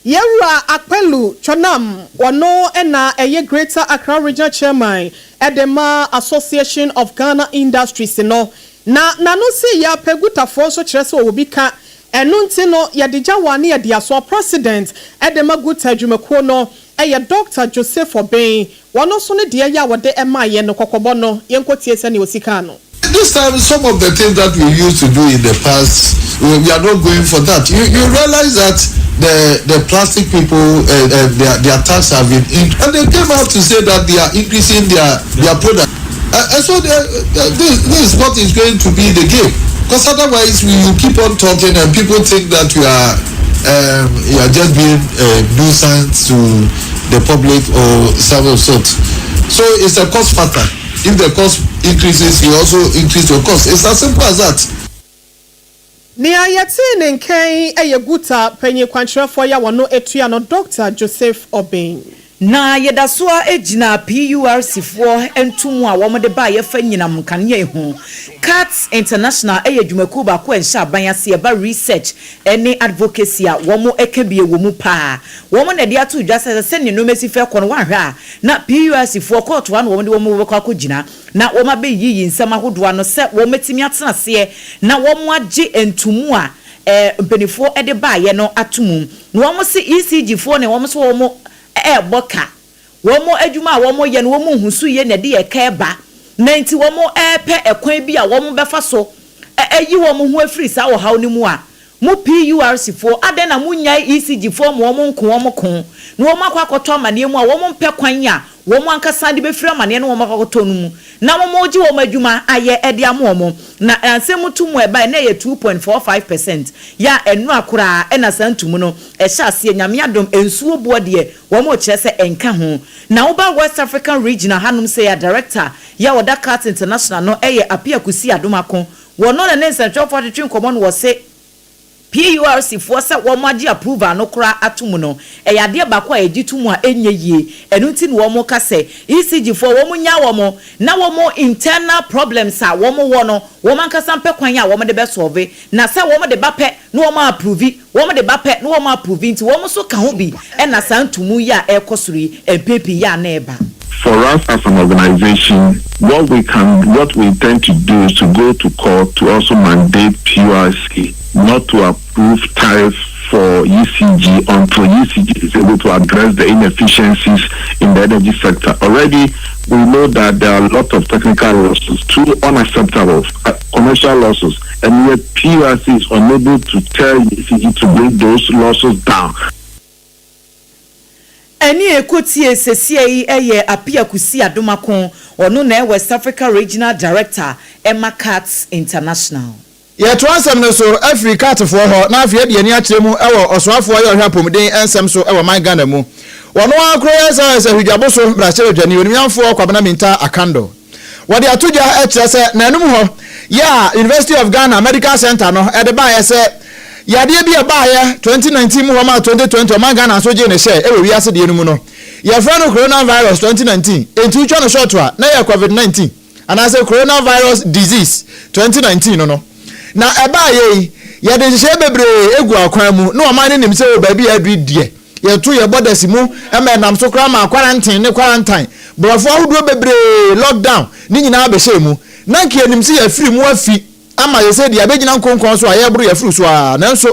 Yɛwura Akpelu Twɔnam, ɔno na ɛyɛ Greater Accra Regional Chairman de ma Association of Ghana Industries no, na n'ano si yɛ apɛ Gutafoɔ nso kyerɛ sɛ ɔwɔ bi ka, ɛno nti no yɛde gya wɔ ane adiasoɔ President de ma Guta adwumakuo no yɛ Dɔkta Joseph Obeng, ɔno nso ne deɛ yɛ a wɔde maeɛ no kɔkɔbɔ no, yɛnkɔtie sɛdeɛ ɔsi kaa no. This time, some of the things that we used to do in the past, we are not going for that. You, you realize that the, the plastic people, uh, their, their tax have been in, and they came out to say that they are increasing their, their product. Uh, and so they, uh, this, this is what is going to be the game. Because otherwise, we you keep on talking and people think that you are, um, you are just being a nuisance to the public or some of sort. So it's a cost factor. If the cost increases, you also increase your cost. It's as simple as that. Nea yɛtee ne nka yi yɛ GUTA panyin kwankyerɛfoɔ yi a wɔno atua no Dɔkta Joseph Obeng. Na yɛda so ara gyina PURC foɔ ntomu a wɔde baeɛ fa nyinam nkanea yi ho. CATS International yɛ dwumakuo baako a ɛnhyɛ aban ase, ɛba research ne advocacy a wɔka bi wɔ mu paa. Wɔn na ɛde ato dwa sɛ sɛdeɛ nneɛma si fɛ kɔ no woanhwɛ a na PURC foɔ kɔɔto ha na wɔde wɔn bɛkɔ akɔgyina na wɔabɛyiyi nsɛm ahodoɔ ano sɛ wɔatumi atena aseɛ na wɔagye ntomu a mpanimfoɔ de baeɛ no ato mu. Na wɔn se ECG foɔ na wɔn nso wɔn rebɔ ka. Wɔn adwuma a wɔyɛ no wɔn nhu so yie na ɛde ɛka reba na nti wɔrepɛ ɛkwan bi a wɔbɛfa so ayi wɔn ho afiri saa ɔhaw no mu a, mo PURC foɔ adɛn na monnyae ECG foɔ ma wɔn nko wɔn ko na wɔn akɔ akɔtɔ amaneɛ mu a wɔn mpɛ kwan a wɔn ankasa de bɛfiri amaneɛ no wɔn akɔ akɔtɔ no mu na wɔregye wɔn adwuma ayɛ de ama wɔn. Na asɛm to mu a ɛbaeɛ na ɛyɛ 2.45 percent yɛ a ɛnora koraa na saa ntomu no ɛhyɛ aseɛ. Nyame adom nsuo boɔ deɛ wɔn rekyerɛ sɛ ɛnka ho. Na woba West African Regional hanom sei a Director yɛ a ɔda CATS International no yɛ Appiah Kusi Adomako. Wɔno na ne nsɛntwerɛfoɔ atwetwe nkɔmmɔ no wɔse PURC foɔ sɛ wɔn agye approval no koraa ato mu no, ɛyɛ adeɛ baako a yɛgye to mu a ɛnyɛ yie. Ɛno nti na wɔn ka sɛ ECG foɔ wɔn nyaa wɔn na wɔn internal problems a wɔn wɔ no wɔn ankasa mpɛ kwan a wɔn de bɛ solve na sɛ wɔn de ba pɛ na wɔn approve, wɔn de ba pɛ na wɔn approve nti wɔn nso ka ho bi na saa ntomu yi a ɛrekɔ soro yi mpɛn pii yɛ a na ɛreba. For us as an organization, what we can, what we intend to do is to go to court to also mandate PURC not to approve tariffs for ECG until ECG is able to address the inefficiencies in the energy sector. Already, we know that there are a lot of technical losses, two unacceptable commercial losses, and yet PURC is unable to tell ECG to bring those losses down. Ɛnne a ɛkɔtiee seesei yi yɛ Appiah Kusi Adomako, ɔno na ɛyɛ West Africa Regional Director ma CATS International. Yɛtoa nsɛm no so afiri CATfoɔ hɔ na afei yɛde yɛn ani akyerɛ mu wɔ Ɔsoafoɔ a ɔyɛ ɔhwɛ apɔmuden nsɛm so wɔ man Ghana mu. Ɔno ara koro yɛ sɛ Sahwidwabo so mmarahyɛbadwani Onimnyamfoɔ Kwabena Mintah Akandoh. Wɔde ato dwa kyerɛ sɛ nanom hɔ yɛ a University of Ghana Medical Centre no de baeɛ sɛ yadeɛ bi a ɛbaeɛ 2019 mu hɔ maa 2020 ɔman Ghana nso gyee ne hyɛ wɔ wiase deɛ no mu no yɛfrɛ no Coronavirus 2019 enti wotwa no short a na ɛyɛ Covid-19 anaasɛ Coronavirus Disease 2019 no no na ɛbaeɛ yi yɛde nhyehyɛeɛ bebree gu akwan mu na ɔman no nim sɛ wɔ baabi a aduru deɛ Yɛto yɛn bɔdɛs mu ma ɛnam so koraa maa quarantine ne quarantine, borɔfo ahodoɔ bebree, lockdown, ne nyinaa bɛhyɛɛ mu. Na anka yɛnim sɛ yɛafiri mu afi ama seesei deɛ yɛabɛgyina nkonkɔn so a yɛreboro yɛn afuru so ara. Nanso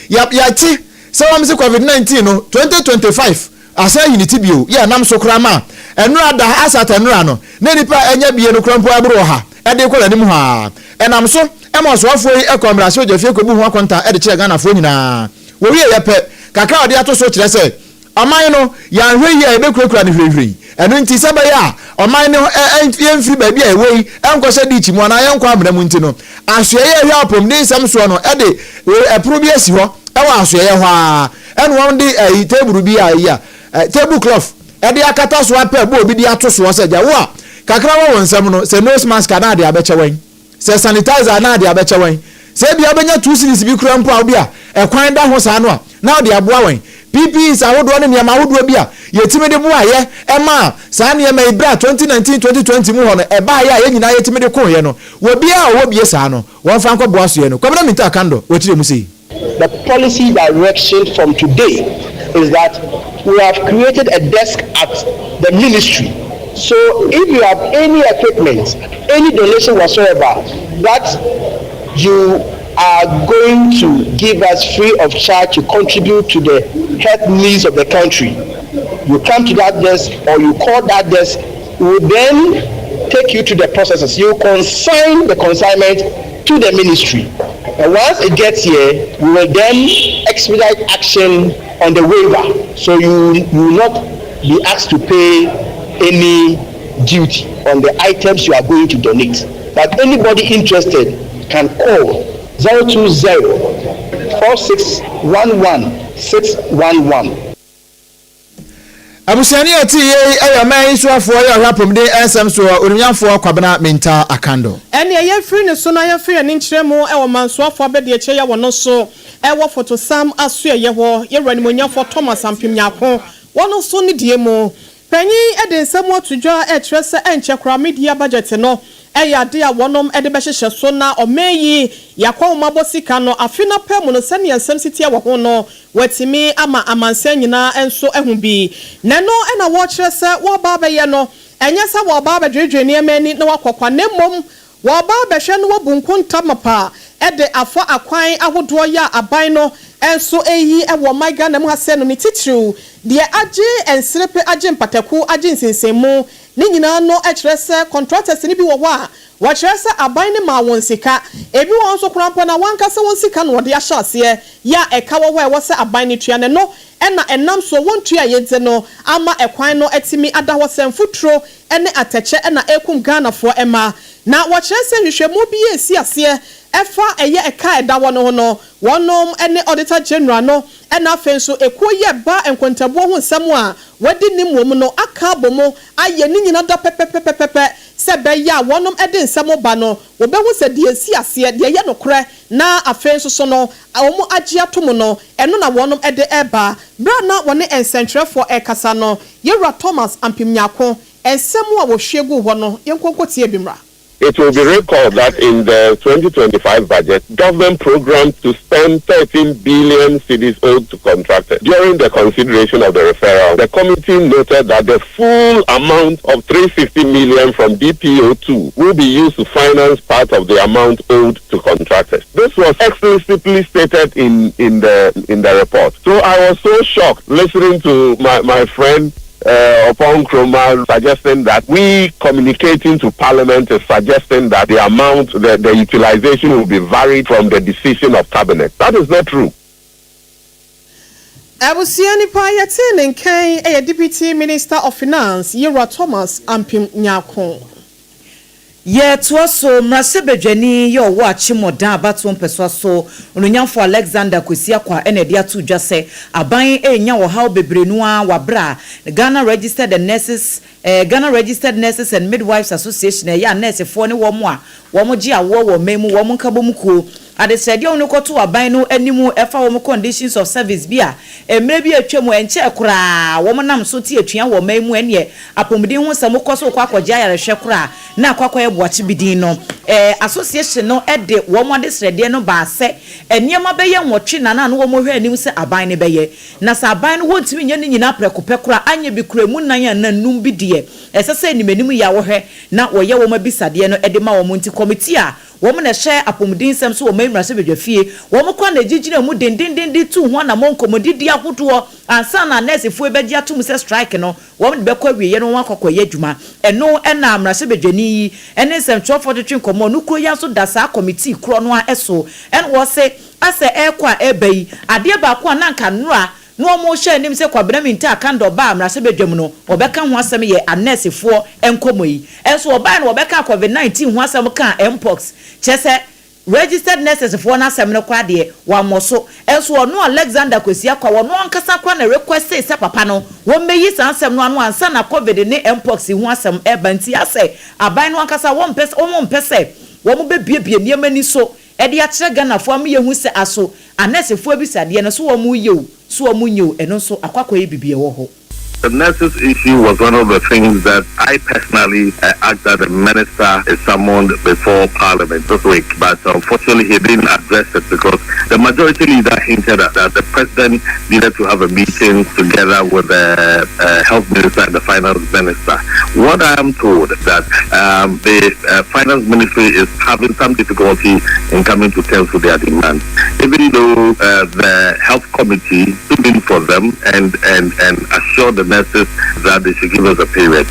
yɛ, yɛate sɛ wɔn se Covid 19 no, 2025 asan ayi ne ti bio. Yɛ ɛnam so koraa maa nnora da, asat nnora no, na nnipa a anya bie no koraa mpo ɛboro ɔha de rekɔ n'anim hɔ ara. Ɛnam so ma ɔsoafoɔ yi kɔɔ mmarahyɛbadwafie kɔbuu ho akonta de kyerɛɛ Ghanafoɔ nyinaa. Wɔwieeɛ pɛ, kakra a ɔde ato so kyerɛ sɛ ɔman no, yɛanhwɛ yie a yɛbɛkurakura no hwirihwiri. Ɛno nti, sɛ ɛbɛyɛ a ɔman no yɛmfiri baabi a yɛwɔ yi nkɔhyɛ diikyi mu anaa yɛnkɔ amena mu nti no, asoɛeɛ a ɛhwɛ apɔmuden nsɛm soɔ no de ɛpono bi asi hɔ wɔ asoɛeɛ hɔ ara, ɛna wɔde ayi teeburu bi a ayi a table cloth de akata so apɛ bɔ obi de ato soɔ sɛ gya wo a kakra wɔ wo nsam no sɛ nose mask anaa adeɛ abɛkyɛ wɛn. Sɛ sanitizer anaa ade abɛkyɛ wɔn. Sɛ ebia wobɛnya 2 cedis bi koraa mpo a wobia ɛkwan da ho saa no a, na wode aboa wɔn. PPEs ahodoɔ ne nneɛma ahodoɔ bi a yɛtumi de boaeɛ maa saa nneɛma yi berɛ a 2019, 2020 mu hɔ no ɛbaeɛ a yɛn nyinaa yɛtumi de koeɛ no, obiara a ɔwɔ bie saa no, wɔmfa nkɔboa soɛ no. Kwabena Mintah Kandor, wɔkyerɛ mu sei. The policy direction from today. is that we have created a desk at the ministry. So if you have any equipment, any donation whatsoever that you are going to give us free of charge to contribute to the health needs of the country, you come to that desk or you call that desk, we will then take you to the processes. You consign the consignment to the ministry. And once it gets here, we will then expedite action on the waiver. So you will not be asked to pay any duty on the items you are going to donate. But anybody interested can call 020 4611 611. Abusuani a ɛte yei yɛ ɔman yi soafoɔ yɛ ɔhwɛ apɔmuden nsɛm soɔ, Onimnyamfoɔ Kwabena Mintah Akandoh. Ɛneɛ yɛmfiri ne so na yɛmfa yɛn ani nkyerɛ mu wɔ mansoafoɔ abadiakyire yɛ wɔn so wɔ Fotosam asoɛeɛ hɔ, Yɛwura Animuonyamfoɔ Thomas Ampem Nyarko, wɔn nso ne deɛ mu panyin de nsɛm ato dwa rekyerɛ sɛ ɛnkyɛ koraa media budget no yɛ ade a wɔnom de bɛhyehyɛ so na ɔman yi yɛakɔnhomabɔ sika no afe no apɛ mu no sɛnea nsɛm si teɛ wɔ ho no wɔatumi ama amansan nyinaa nso ahu bi. Na ɛno na wɔrekyerɛ sɛ wɔreba abɛyɛ no, ɛnyɛ sɛ wɔreba abɛdwedwe nneɛma ani na wɔakɔ kwa na mmom wɔreba abɛhwɛ na wɔabu nkonta mapa de afa akwan ahodoɔ yi a aban no nso reyi wɔ ɔman Ghana mu ha sɛ no ne titiriw deɛ agye nserepe agye mpataku agye nsensanmu ne nyinaa no kyerɛ sɛ contractors no bi wɔ hɔ a wɔkyerɛ sɛ aban no maa wɔn sika ebi wɔ hɔ nso koraa mpo na wɔn ankasa wɔn sika na wɔde ahyɛ aseɛ yɛ a ɛka wɔ hɔ a ɛwɔ sɛ aban no tua no ɛno na ɛnam soɔ wɔntua yɛ nti no ama ɛkwan no atumi ada hɔ sɛ mfuturo ne atɛkyɛ na ɛrekum Ghanafoɔ mma. Na wɔkyerɛ sɛ nhwehwɛmu bi resi aseɛ ɛfa ɛyɛ ɛka a ɛda hɔ no ho no, wɔnom ne Auditor General no na afei nso ekuo yi a ɛba nkontabuo ho nsɛm a wɔadi nim wɔ mu no aka abɔ mu ayɛ ne nyina da pɛpɛpɛpɛpɛ sɛ ɛbɛyɛ a wɔnom de nsɛm ba no wɔbɛhu sɛ deɛ ɛsi aseɛ, deɛ ɛyɛ nokorɛ na afei nso so no wɔn agye ato mu no ɛno na wɔnom de reba. Berɛ a na wɔne nsɛntwerɛfoɔ rekasa no, Yɛwura Thomas Ampem Nyarko nsɛm a wɔhwie guu hɔ no yɛnkɔ nkɔtie bi mmra. It will be recalled that in the 2025 budget, government programmed to spend 13 billion cedis owed to contractors. During the consideration of the referral, the committee noted that the full amount of 350 million from DPO2 will be used to finance part of the amount owed to contractors. This was explicitly stated in, in, the, in the report. So I was so shocked listening to my, my friend Oppong Nkrumah suggesting that we communicating to Parliament is suggesting that the amount, the, the utilization will be varied from the decision of Cabinet. That is not true. Abusua nipa a yɛtee ne nkan yɛ Deputy Minister of Finance, Yewura Thomas Ampem Nyarko. Yɛtoa so, Mmarahyɛbadwani yi a ɔwɔ Akyemmɔdan abatoɔ mpɛsoa so, Onuonyamfoɔ Alexander Kwesi Akwa na ɛde ato dwa sɛ aban renya ɔhaw bebree no ara wɔ aberɛ a Ghana Registered and Nurses Ghana Registered Nurses and Midwives Association a ɛyɛ anɛɛsefoɔ ne wɔn a wɔgye awoɔ wɔ ɔman mu wɔn nkabom kuo Adesrɛdeɛ a wɔkɔtoo aban no anim ɛfa wɔn conditions of service bi a mmerɛ bi a atwa mu ɛnkyɛɛ koraa wɔn nam so te atua wɔ ɔman mu ɛneɛ apɔmuden ho nsɛm wokɔ so wokɔ akɔgye ayarehwɛ koraa na akɔ akɔyɛ boakye bi din no association no de wɔn adesrɛdeɛ no baa sɛ nneɛma bɛyɛ nwɔtwe na na wɔn hwɛ anim sɛ aban no bɛyɛ na sɛ aban no wɔntumi nyɛ ne nyinaa prɛko pɛ koraa anyɛ bi koraa emu nnan anaa nnum bi deɛ ɛsɛ sɛ anim anim yɛ a wɔhwɛ na wɔyɛ wɔn abisadeɛ no de ma wɔn nti kɔmitii a Wɔn na ɛhyɛ apɔmuden nsɛm so wɔ ɔman mmarahyɛbadwafie. Wɔn koraa na ɛgyigyinaa mu dendenden de tuu ho anammɔn nkɔmmɔdidi ahodoɔ ansa na nɛɛsefoɔ yi bɛgye atom sɛ strike no wɔn de bɛkɔ awieeɛ na wɔn akɔ akɔyɛ adwuma. Ɛno na mmarahyɛbadwani yi ne nsɛmtwerɛfoɔ twetwe nkɔmmɔ no kuro yi ara nso da saa kɔmitii korɔ no ara so. Ɛna wɔse asɛ ɛrekɔ a ɛreba yi, adeɛ baako a na anka nnora na wɔhyɛ anim sɛ Kwabena Mintah Kandor baa mmarahyɛbadwam no, wɔbɛka ho asɛm yɛ anɛɛsefoɔ nkɔmmɔ yi. Nso wɔbaeɛ no wɔbɛkaa Covid 19 ho asɛm kaa Mpox, kyerɛ sɛ registered nurses foɔ no asɛm no koraa deɛ wɔammɔ so. Nso ɔno Alexander Kwesi Akwa, ɔno ankasa koraa na requestee sɛ papa no wɔmmɛyi saa nsɛm no ano ansa na Covid ne Mpox yi ho asɛm reba. Nti asɛ aban no ankasa wɔmpɛ sɛ wɔmpɛ sɛ wɔbɛbuebue nneɛma ani so de akyerɛ Ghanafoɔ ama yɛahu sɛ aso anɛɛsefoɔ abisadeɛ no so wɔn reyɛ o, so wɔn nyɛ o, ɛno nso akɔ akɔyɛ biribi a ɛwɔ hɔ. The nurses issue was one of the things that I personally asked that the minister is summoned before parliament this week, but unfortunately he didn't address it because the majority leader hinted at that the president needed to have a meeting together with the health minister and the finance minister. What I am told that the finance ministry is having some difficulty in coming to terms with their demands, even though the health committee stood in for them and, and, and assured the nurses that they should give us a period.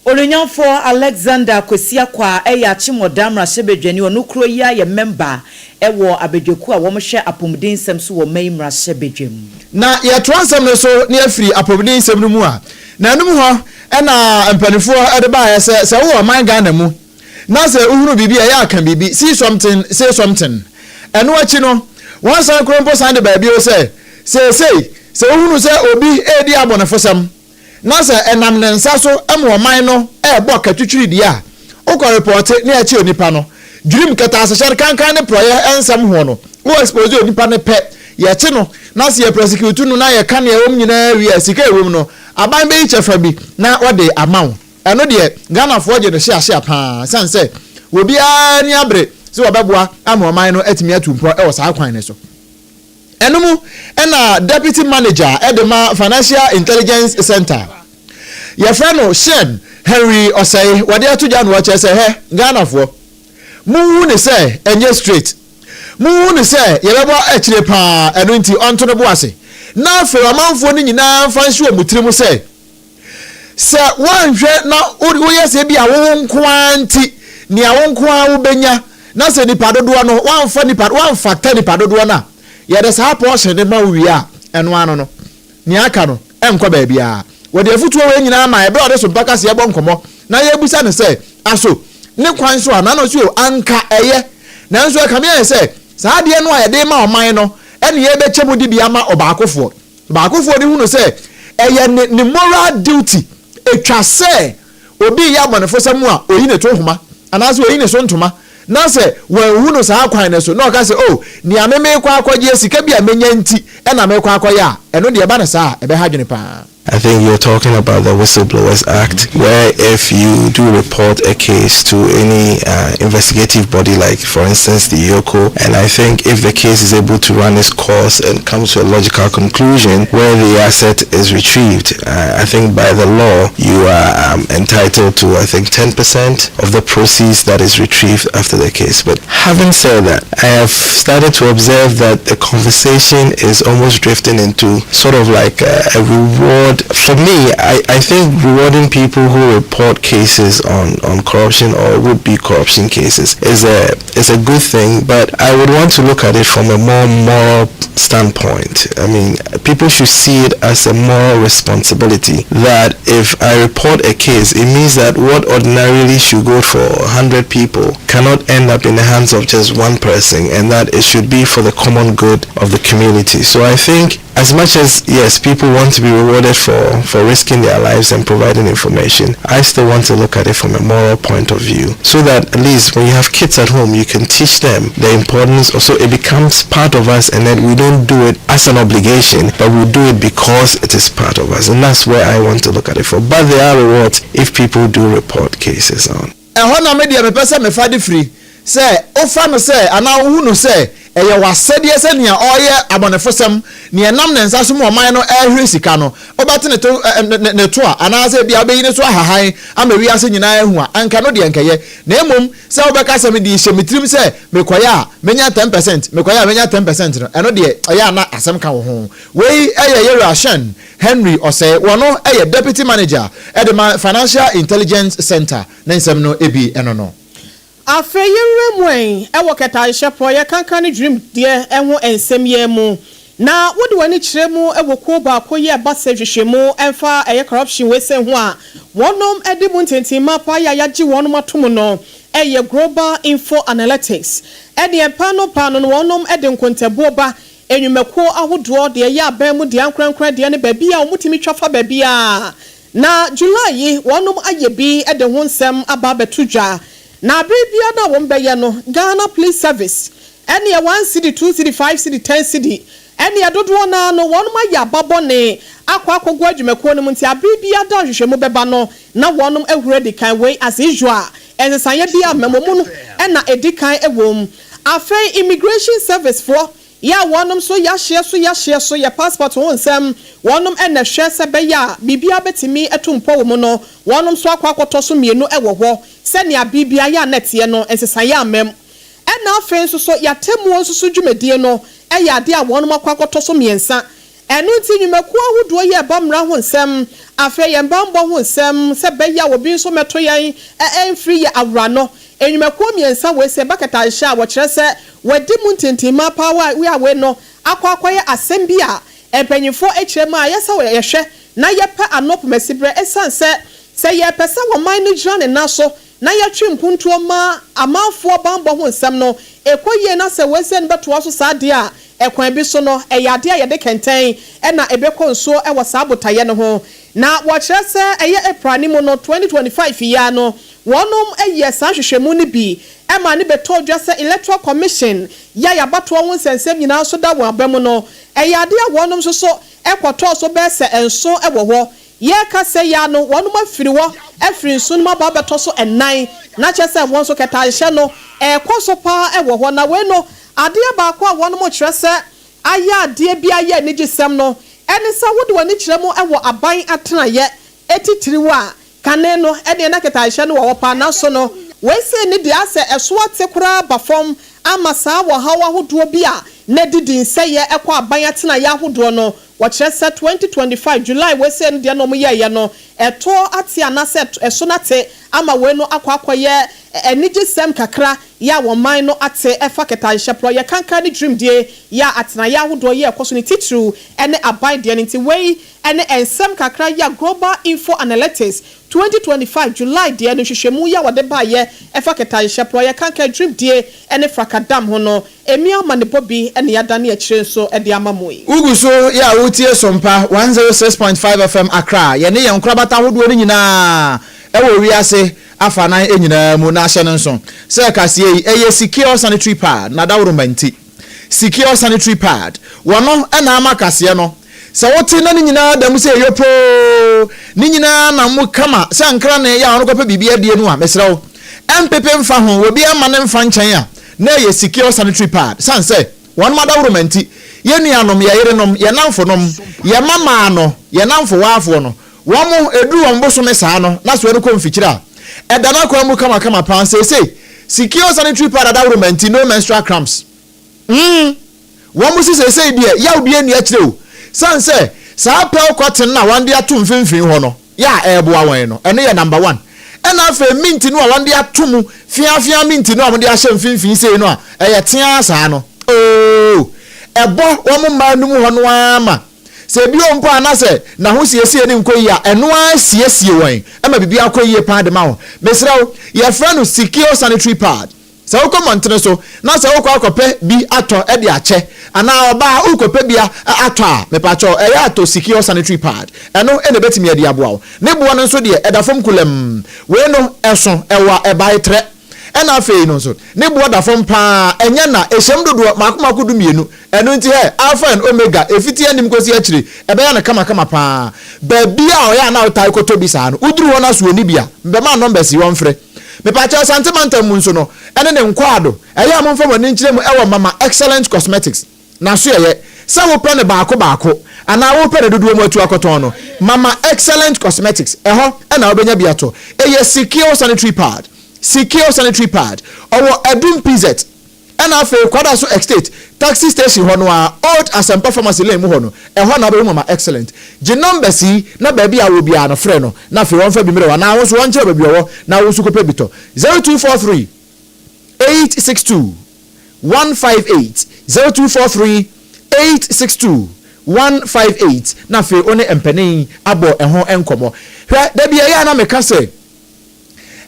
Onuonyamfoɔ Alexander Kwesi Acquah yɛ Akyem Oda mmarahyɛbadwani, ɔno kuro yi ara yɛ mɛmba wɔ abadwakuo a wɔhwɛ apɔmuden nsɛm so wɔ ɔman yi mmarahyɛbadwam. Na yɛtoa nsɛm no so na yɛfiri apɔmuden nsɛm no mu a, na ɛnom hɔ na mpaninfoɔ de baeɛ sɛ, sɛ wowɔ ɔman Ghana mu na sɛ wohunu biribi a, ɛyɛ a ka biribi, see something, say something. Ɛno akyi no, wɔsan koro mpo san de baa bio sɛ, seesei sɛ wohunu sɛ obi redi abɔnefosɛm, na sɛ ɛnam ne nsa so ma ɔman no rebɔ katwitwiri deɛ a, wokɔ repɔɔte na yɛkye onipa no. Dwirim, kɛtɛasehyɛ, kankan ne porɔeɛ nsɛm hoɔ no, wo expose onipa no pɛ, yɛkye no, na sɛ yɛ prosecute no na yɛka nea ɛwɔ mu nyinaa wie a, sika a ɛwɔ mu no, aban bɛyi kyɛfa bi na wɔde ama wo. Ɛno deɛ, Ghanafoɔ gye no hyeahyea pa ara, ɛsiane sɛ obiara ani abere sɛ wɔbɛboa ama ɔman no atumi atu mpɔ wɔ saa kwan no so. Ɛno mu na Deputy Manager de ma Financial Intelligence Centre, yɛfrɛ no Sean Henry Osei, wɔde ato dwa na ɔkyerɛ sɛ, Hɛ, Ghanafoɔ, monhu no sɛ ɛnyɛ straight, monhu no sɛ yɛbɛbɔ akyire pa ara, ɛno nti ɔnto ne bo ase na afei ɔmanfoɔ no nyinaa mfa nhyɛ wɔn tirim sɛ, Sɛ woanhwɛ na woyɛ sɛ ebia wo wo nko ara nti, nea wo nko ara wobɛnya, na sɛ nnipa dodoɔ no, woamfa nnipa, woamfata nnipa dodoɔ no a, yɛde saa portion no ma wo wie a, ɛno ano no, nea aka no, ɛnkɔ baabiara. Wɔde afotuo wei nyinaa mae berɛ a ɔde Sompa Kaseɛ bɔ nkɔmmɔ na yɛrebisa no sɛ, Aso ne kwan so a, na na ɔse o, anka ɛyɛ. Nanso ɛkame ayɛ sɛ, saa adeɛ no a yɛde rema ɔman no, ɛne yɛrebɛkyɛ mu de bi ama ɔbaakofoɔ. Baakofoɔ no hunu sɛ ɛyɛ ne ne moral duty, ɛtwa sɛ obi reyɛ abɔnefosɛm a ɔyi ne to nhoma anaasɛ ɔyi ne so ntoma, na sɛ wanhu no saa kwan no so na ɔka sɛ oh nea me merekɔ akɔgyeɛ sika bi a mɛnya nti na merekɔ akɔyɛ a, ɛno deɛ ɛba no saa a ɛbɛha adwene paa. I think you're talking about the Whistleblowers Act, where if you do report a case to any uh, investigative body, like for instance the EOCO, and I think if the case is able to run its course and come to a logical conclusion where the asset is retrieved, uh, I think by the law you are um, entitled to, I think, 10% of the proceeds that is retrieved after the case. But having said that, I have started to observe that the conversation is almost drifting into sort of like a, a reward. For me, I, I think rewarding people who report cases on, on corruption or would-be corruption cases is a, is a good thing, but I would want to look at it from a more moral standpoint. I mean, people should see it as a moral responsibility that if I report a case, it means that what ordinarily should go for 100 people cannot end up in the hands of just one person and that it should be for the common good of the community. So I think as much as, yes, people want to be rewarded for, for risking their lives and providing information, I still want to look at it from a moral point of view so that at least when you have kids at home, you can teach them the importance. Also, it becomes part of us and then we don't do it as an obligation, but we do it because it is part of us. And that's where I want to look at it for. But there are rewards if people do report cases on. Ɛhɔ na me deɛ mepɛ sɛ mefa de firi, sɛ wofa no sɛ anaa wohu no sɛ ɛyɛ w'asɛdeɛ sɛ nea ɔreyɛ abɔnefosɛm, nea ɛnam ne nsa so ma ɔman no rehwere sika no, wobɛte ne to, ne, ne to a, anaasɛ ebia wobɛyi ne so ahahan ama wiase nyinaa ahu a, anka ɛno deɛ nkɛyɛ. Na mmom sɛ wobɛka sɛ mede rehyɛ me tirim sɛ mekɔyɛ a mɛnya ten percent, mekɔyɛ a mɛnya ten percent no, ɛno deɛ ɛyɛ a na asɛm ka wo ho. Wei yɛ Yɛwura Sean Henry Osei, wɔno yɛ Deputy Manager de ma Financial Intelligence Centre, ne nsɛm no bi no no. Afei yɛnwura mu ɛ wɔ kɛtɛasehyɛ porɔeɛ kankan ne dwirim deɛ ho nsɛm yi mu. Na wode w'ani kyerɛ mu wɔ kuo baako yi a ɛba sɛ nhwehwɛmu ɛmfa ɛyɛ corruption wei sei ho a wɔnom de mu ntintimma paa yi a yɛagye wɔnom atom no ɛyɛ Global Info Analytics ɛdeɛ paano paano no wɔnom de nkontabuo ba Nnwumakuo ahodoɔ, deɛ ɛyɛ aban mu deɛ, ankorankorɛ deɛ ne baabi a wɔtumi twa fa baabiara. Na July yi wɔnom ayɛ bi de ho nsɛm aba abɛto dwa. Na bere biara no a wɔbɛyɛ no, Ghana Police Service ɛneɛ one cedi, two cedi, five cedi, ten cedi. Ɛneɛ dodoɔ no ara no wɔnom ayɛ aba bɔne akɔ akɔgu adwumakuo no mu nti abere biara da nhwehwɛmu bɛba no na wɔnom ahuru adi kan wei as usual nsesaeɛ biara mma mu no na ɛdi kan wɔ mu. Afei Immigration Service foɔ yɛ a wɔnom nso yahyeɛ so yahyeɛ so yɛ passport ho nsɛm wɔnom na ɛhwɛ sɛ ɛbɛyɛ a biribiara bɛtumi atu mpɔ wɔ mu no wɔnom nso akɔ akɔtɔ so mmienu wɔ hɔ sɛnea biribiara yɛ a na ɛteɛ no nsesaeɛ amma mu. Ɛna afei nso so y'atemmuo nso so dwumadie no yɛ adeɛ a wɔnom akɔ akɔtɔ so mmiɛnsa. Ɛno nti nnwumakuo ahodoɔ yi ɛba mmara ho nsɛm, afei yɛn banbɔ ho nsɛm, sɛ ɛbɛyɛ a obi nso mmɛto yɛn mfiri yɛ awura no. Nnwumakuo mmiɛnsa wei sɛ ɛba kɛtɛasehyɛ a wɔkyerɛ sɛ wɔadi mu ntintimmaa paa wɔ a wei no akɔ akɔyɛ asɛm bi a mpanyinfoɔ kyerɛ mu a ɛyɛ sɛ yɛhwɛ na yɛpɛ ano pomasiberɛ ɛsiane sɛ sɛ yɛpɛ sɛ ɔman no gyina ne nan so na yɛtwe mpuntuo ma amanfoɔ banbɔ ho nsɛm no ɛkɔ yie na sɛ wei sei no bɛtoa so saa deɛ a, ɛkwan bi so no, ɛyɛ adeɛ a yɛde kɛntɛn na ɛbɛkɔ nsuo wɔ saa botaeɛ no ho. Na wɔkyerɛ sɛ ɛyɛ April no mu no, 2025 yi ara no, wɔnom yɛɛ saa nhwehwɛmu no bi ma no bɛtɔɔ dwa sɛ Electoral Commission yɛ a abatoɔ ho nsɛnsɛm nyinaa nso da wɔn aba mu no, ɛyɛ adeɛ a wɔnom nso so kɔtɔɔ so bɛyɛ sɛ nson wɔ hɔ. Yɛreka sɛ yi ara no, wɔnom afiri hɔ afiri nsu no mu aba abɛtɔ so nnan, na kyerɛ sɛ wɔn nso kɛtɛasehyɛ no ɛrekɔ so pa ara wɔ hɔ. Na wei no, adeɛ baako a wɔnom kyerɛ sɛ ayɛ adeɛ bi ayɛ anigyesɛm no, ɛne sɛ wode w'ani kyerɛ mu wɔ aban atenaeɛ atitiriw a, kane no ɛdeɛ na kɛtɛasehyɛ no wɔ hɔ pa ara, nanso no, wei sei no deɛ asɛ ɛso ate koraa ba fam ama saa ɔhaw ahodoɔ bi a na ɛdidi nsɛeɛ kɔ aban atenaeɛ ahodoɔ no Wɔkyerɛ sɛ 2025 July wei sei no deɛ na wɔn yɛɛyɛ no ɛtoɔ ate anaasɛ ɛso no ate ama wei no akɔ akɔyɛ anigyesɛm kakra yɛ a wɔn man no ate ɛfa kɛtɛasehyɛ porɔyɛ kankan ne dwurimdie yɛ a atenaeɛ ahodoɔ yɛ ɛkɔ so ne titiriw ɛne aban deɛ no nti wei ɛne nsɛm kakra yɛ a Global Info Analytics 2025 July deɛ no nhwehwɛmu yɛ a wɔde baeɛ ɛfa kɛtɛasehyɛ porɔyɛ kankan dwurimdie ɛne frakadam ho no Emi amanebɔ bi na yɛadane akyire nso de ama mo yi. Wogu so yɛ a woretie Sompa 106.5 FM Accra. Yɛne yɛn nkorabata ahodoɔ no nyinaa wɔ wiase afanan nyinaa mu na ahyɛ no nso sɛ kaseɛ yi ɛyɛ Secure Sanitary Pad na dawuroma nti. Secure Sanitary Pad wɔno na ama kaseɛ no sɛ wote na ne nyinaa da mu sɛ yopoo ne nyinaa nam mu kama sɛ nkranee yɛ a ɔno kɔpɛ biribi adie no a mesrɛ wo ɛmpepe mfa ho obi amma no mfa nkyɛn a na ɛyɛ secure sanitary pad sane sɛ wɔnom adaworoma nti, yɛn nuanom, yɛn yerenom, yɛn nnamfonom, yɛn mmammaa no, yɛn nnamfowaafoɔ no, wɔn, ɛduru wɔn bosome saa no na soɛ no kɔ mfikyire a, ɛda n'akwan mu kamakama paa. Seesei, secure sanitary pad adaworoma nti, no menstrual cramps. Mm. Wɔn se seesei deɛ yaw biara nni akyire o, sane sɛ saa pearl cotton no a wɔde ato mfimfini hɔ no yɛ a ɛreboa wɔn no, ɛno yɛ number one. Ɛna afei mint no a wɔde ato mu feafea mint no a wɔde ahyɛ mfimfini sei no a ɛyɛ teaa saa no, oo, ɛbɔ wɔn mmaa no mu hɔ no ara ma sɛ ebi wɔ mpo a na sɛ n'ahosiesie no nkɔ yie a, ɛno ara siesie wɔn ma biribiara kɔ yie paa de ma wɔn. Mesrɛ wo, yɛfrɛ no secure sanitary pad. Sɛ wokɔ mmɔntene so na sɛ wokɔ akɔpɛ bi atɔ de akyɛ anaa ɔbaa worekɔpɛ bi atɔ a, mepakyɛw ɛyɛ a tɔ Secure Sanitary Pad. Ɛno na ɛbɛtumi adi aboa wo. Ne boɔ no nso deɛ, ɛda fam kulɛmm. Wei no, ɛso, ɛwɔ a, ɛbae trɛ. Ɛna afei no nso, ne boɔ da fam pa ara, ɛnyɛ na, ɛhyɛm dodoɔ mmaako mmaako dumienu. Ɛno nti hɛ, Alpha and Omega, ɛfiti anim kɔsi akyire, ɛbɛyɛ no kamakama pa ara. Baabi a ɔyɛ a na wotae kɔtɔ bi saa no, woduru hɔ na so ɔnni bi a, bɛma numbers yi wɔmfrɛ. Mepakyɛw Asante mantam mu nso no ɛne ne nkwaado ɛyɛ a momfa mo ani nkyerɛ mu ɛwɔ Mama Excellent Cosmetics n'asoɛeɛ sɛ wopɛ no baako baako anaa wopɛ no dodoɔ mu atu akɔtɔn no Mama Excellent Cosmetics ɛhɔ na wobɛnya bi atɔ ɛyɛ Secure Sanitary Pad Secure Sanitary Pad ɔwɔ Adum PZ Ɛna afei Kwadaso Estate taxi station hɔ no ara, Old Asɛmpa Pharmacy lane mu hɔ no, ɛhɔ na wobɛhu Mama Excellent. Gye numbers yi na baabi a wowɔ biara no frɛ no na afei ɔmfa bi mmerɛ wo anaa wo nso ɔnkyerɛ wo baabi ɔwɔ na wo nso kɔpɛ bi tɔ. 0243 862 158, 0243 862 158 na afei wo ne mpanin abɔ ɛho nkɔmmɔ. Hwɛ, da bi ɛyɛ a na meka sɛ,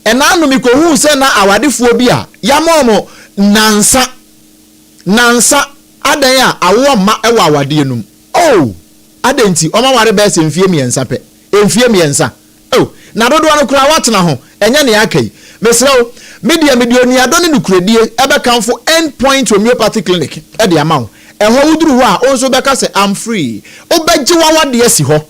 Ɛnaano mikohuu sɛ na awadefoɔ bi a yɛama wɔn nnansa, nnansa, adɛn a awoɔ mma wɔ awadeɛ no mu? Oh! Adɛn nti? Wɔn aware bɛyɛ sɛ mfie mmiɛnsa pɛ. Mfie mmiɛnsa. Oh! Na dodoɔ no koraa woatena ho, ɛnyɛ nea aka yi. Mesrɛ wo, me deɛ mede onuadɔ ne nokorɛdie bɛkamfo End Point Homeopathy Clinic de ama wo. Ɛhɔ woduru hɔ a, wo nso wobɛka sɛ, I'm free. Wobɛgye w'awadeɛ asi hɔ.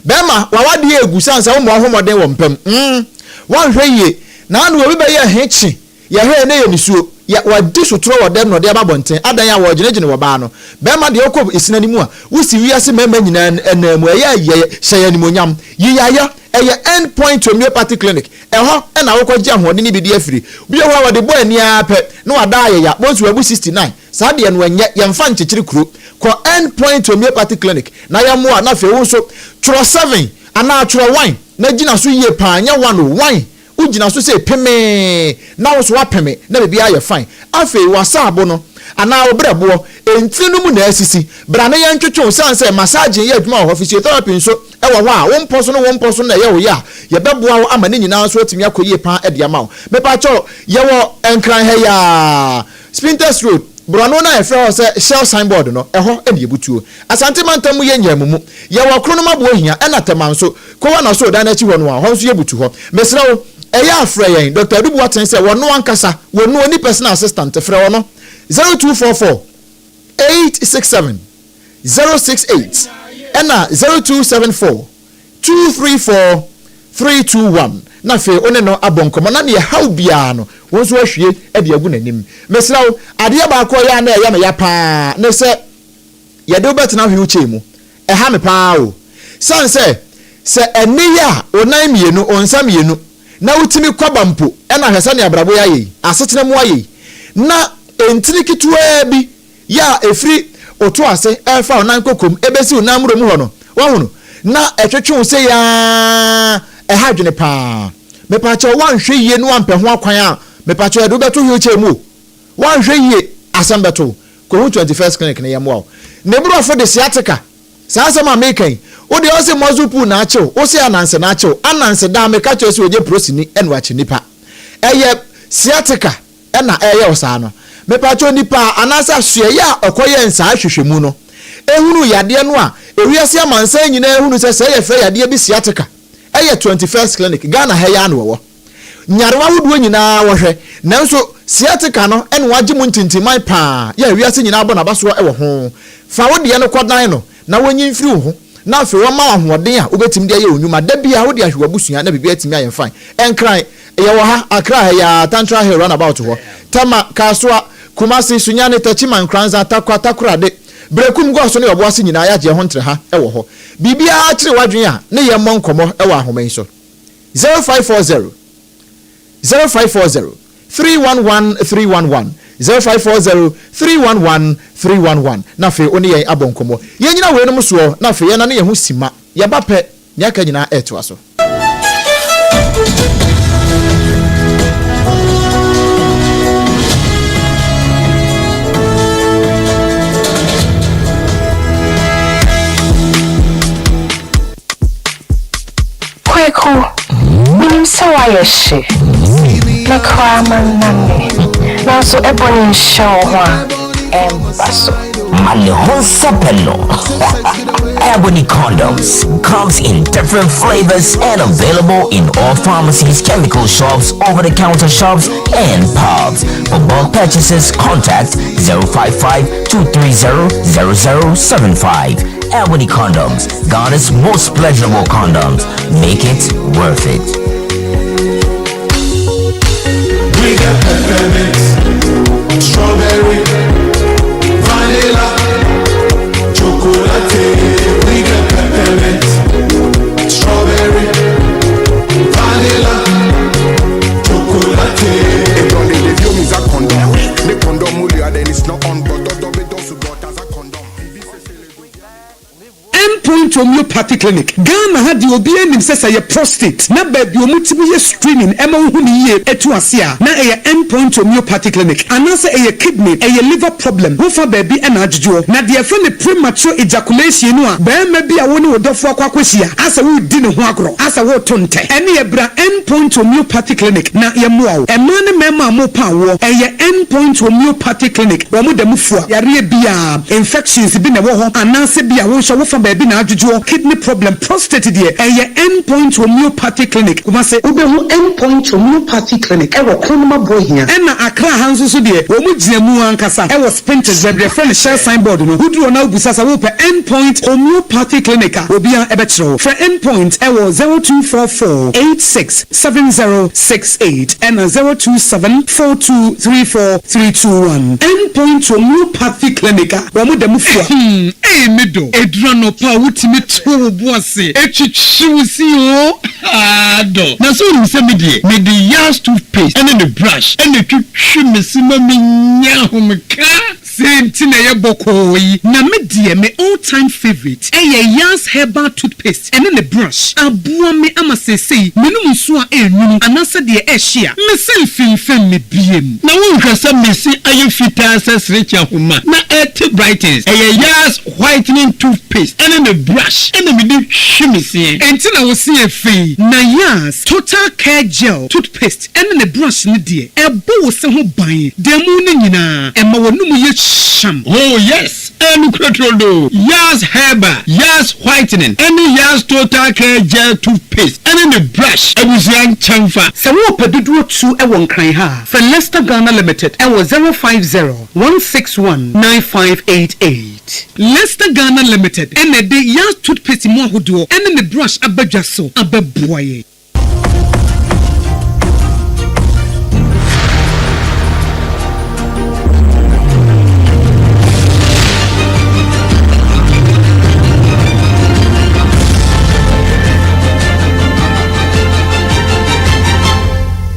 Bɛrima, w'awadeɛ regu sane sɛ wommɔ wo ho mmɔden wɔ mpa mu. Mm, woanhwɛ yie. Naano obi bɛyɛɛ he kye, yɛhwɛɛ na ɛyɛ nisuo. Yɛ, wadi sotorɔ wɔ dɛm na ɔde aba abɔnten. Adan a wɔregyinagyina wɔ baa no. Bɛrima deɛ wokɔ esena no mu a, wosi wiase mmarima nyinaa nan mu. Ɛyɛ a yɛ, hyɛ yɛn animuonyam. Yi yɛn ayɛ. Ɛyɛ End Point Homeopathy Clinic. Ɛhɔ na wokɔgye ahoɔden no bi de afiri. Bi wɔ hɔ a wɔde bɔ ani ara pɛ na wada ayɛ ya. Bonsu wabu 69. Saa deɛ no ɛnyɛ, yɛmfa nkyekyere kuro. Kɔ End Point Homeopathy Clinic na yɛmmoa na afei wo nso twerɛ seven anaa twerɛ one na gyina so yie paa, nyɛ one o, one, wogyina so sei pemee na wo nso woapeme na biribiara ayɛ fine. Afei w'asaabo no anaa wo berɛboɔ, ntini no mu na asisi. Bra na yɛntwetwe wo, sane sɛ massaging yɛ adwuma wɔ hɔ, physiotherapy nso wɔ hɔ a, wo mpɔ so ne wo mpɔ so no na ɛyɛ wo ya a, yɛbɛboa wo ama ne nyinaa nso atumi akɔ yie paa de ama wo. Mepakyɛw, yɛwɔ Nkran ha yi ara. Spintex Road, borɔno no a yɛfrɛ hɔ sɛ Shell signboard no, ɛhɔ na yɛbutuo. Asante mantam mu yɛ Nyamumu. Yɛwɔ Kronom Aboahia ɛna Tema nso, Kowa na Soo dan no akyi hɔ no a, hɔ nso yɛbutu hɔ. Mesrɛ wo, ɛyɛ a frɛ yɛn, Doctor Adu Boateng sɛ wɔno ankasa, wɔno, ɔnni personal assistant, frɛ ɔno, 0244 867 068 ɛna 0274 234 321 na afei wo ne no abɔ nkɔmmɔ na nea ɛhaw biara no wo nso ahwie de agu n'anim. Mesrɛ wo, adeɛ baako a ɛyɛ a na ɛyɛ me ya pa ara ne sɛ yɛde wo bɛtena wheelchair mu. Ɛha me pa ara o. Sane sɛ, sɛ ɛnne yi a wo nan mmienu, wo nsa mmienu na wotumi kɔ ba mpo na hwɛ sɛnea abrabɔ yi ayɛ yi, asetena mu ayɛ yi, na ntini ketewaa bi yɛ a ɛfiri wo to ase refa wo nan kokom bɛsi wo nan mmuro mu hɔ no, woahu no, na ɛtwetwe wo sei ara, ɛha adwene pa ara. Mepakyɛw, woanhwɛ yie na woampɛ ho akwan a, mepakyɛw yɛde wo bɛto wheelchair mu o. Woanhwɛ yie, asɛm bɛto wo. Kɔhu 21st Clinic na yɛmmoa wo. Ne borɔfo de sciatica. Saa asɛm a meka yi, wo deɛ ɔse muscle pull na akye wo, wose ananse na akye wo. Ananse daa meka kyerɛ wo sɛ ɔnyɛ prosini na wakye nipa. Ɛyɛ sciatica. na ɛreyɛ wo saa no? Mepakyɛw, nipa a anaasɛ asoɛeɛ a ɔkɔyɛɛ nsaa hwehwɛmu no hunuu yadeɛ no a ewiase amansan nyinaa hunu sɛ sɛɛ yɛfrɛ yadeɛ bi sciatica, ɛyɛ 21st Clinic, Ghana ha yi ara na wɔwɔ. Nyarewa ahodoɔ nyinaa wɔhwɛ, nanso sciatica no na wɔagye mu ntintimman paa yɛ a wiase nyinaa bɔ n'abasoɔ wɔ ho. Fa wo deɛ no kɔdan no na wɔnyi mfiri wo ho, na afei wɔmma wo ahoɔden a wobɛtumi de ayɛ wo nnwuma da biara, wode ahwɛ w'abusua na biribiara atumi ayɛ fine. Nkran, yɛwɔ ha, Accra ha yi ara, Tantra Hill roundabout hɔ, Tema, Kasoa, Kumasi, Sunyani, Techiman, Nkoranza, Tarkwa, Takoradi, Berekum, Goaso ne Ɔboase nyinaa yɛagye ɛho ntre ha wɔ hɔ. Biribiara kyere w'adwene a, ne yɛn mmɔ nkɔmmɔ wɔ ahoma yi so, 0540 0540 311 311, 0540 311 311, na afei wo ne yɛn abɔ nkɔmmɔ. Yɛnnyina weinom soɔ na afei yɛnane yɛn ho simma. Yɛba pɛ, nea aka nyinaa retoa so. Kweku, menim sɛ woayɛ hye. Me koraa mannane. Nanso ɛbɔ ne nhyɛ wo ho a, ɛmba so. Ma ne ho nsɛpɛ no. Ebony condoms comes in different flavors and available in all pharmacies, chemical shops, over-the-counter shops, and pubs. For bulk purchases, contact 055 230 0075. Ebony condoms, Ghana's most pleasurable condoms. Make it worth it. We get peppermint, strawberry, vanilla, chocolate. We get peppermint, strawberry, vanilla, chocolate. End Point Homeopathy Clinic, Ghana ha deɛ obiara nim sɛ sɛ ɛyɛ prostate na baabi a wɔtumi yɛ screening ma wohu no yie tu ase a, na ɛyɛ End Point Homeopathy Clinic. Anaasɛ ɛyɛ kidney, ɛyɛ liver problem, wofa baabi na adwodwoɔ. Na deɛ yɛfrɛ no premature ejaculation no a, barima bi a wo ne wo dɔfoɔ akɔ akɔhyia asɛ woredi ne ho agorɔ, asɛ woreto ntɛ, ɛnneɛ bra End Point Homeopathy Clinic na yɛmmoa wo. Mmaa ne mmarima a morepa awoɔ, ɛyɛ End Point Homeopathy Clinic, wɔn da mu fua yareɛ biara. Infections bi na ɛwɔ hɔ anaasɛ bi a wo nso wo fa baabi na adwodwo. ahodoɔ, kidney problem, prostate deɛ, ɛyɛ End Point Homeopathy Clinic, Kumasi. Wobɛhu End Point Homeopathy Clinic wɔ Kronum Aboahia. Ɛna Accra ha nso so deɛ, wɔn gyina mu ankasa wɔ Spintex, baabi a yɛfrɛ no Shell sign board no. Woduru hɔ na wobisa sɛ wopɛ End Point Homeopathy Clinic a, obiara bɛkyerɛ wo. Frɛ End Point wɔ 0244 86 70 68 ɛna 027 42 34 321. End Point Homeopathy Clinic a wɔn da mu fua. Hmm ei me dɔ, ɛduru anɔpa a wotumi to wo bo ase twitwi wo se oo haa dɔ. Na sɛ wonim sɛ me deɛ mede Yas toothpaste ne ne brush na ɛtwitwi me se ma menya ahomeka. Sei nti na ɛyɛ bɔkɔɔ yi. Na me deɛ me all time favourite ɛyɛ Yas herbal toothpaste ɛne ne brush. Aboa me ama seesei menom nsuo a ɛnwunu anaasɛ deɛ ɛhye a, me se mfimfam me biem. Na wonhwɛ sɛ me se ayɛ fitaa sɛ serekye ahoma na ɛte brightens. Ɛyɛ Yas whitening toothpaste ɛne ne brush ɛna mede hwe me seɛ. Enti na wo se yɛ fɛ yi. Na Yas total care gel toothpaste ɛne ne brush no deɛ, ɛbɔ wo se ho ban da mu no nyinaa, ɛma w'anomu yɛ hyam. Oh yes, ɛyɛ nokorɛ turodoo. Yas Herbal, Yas Whitening, ɛne Yas Total Care Gel Toothpaste ɛne ne brush abusua nkyɛnfa. Sɛ worepɛ dodoɔ tu wɔ Nkran ha a, frɛ Lester Ghana Limited wɔ 050 161 9588. Lester Ghana Limited na ɛde Yas Toothpaste mu ahodoɔ ɛne ne brush aba dwa so abɛboa yɛn.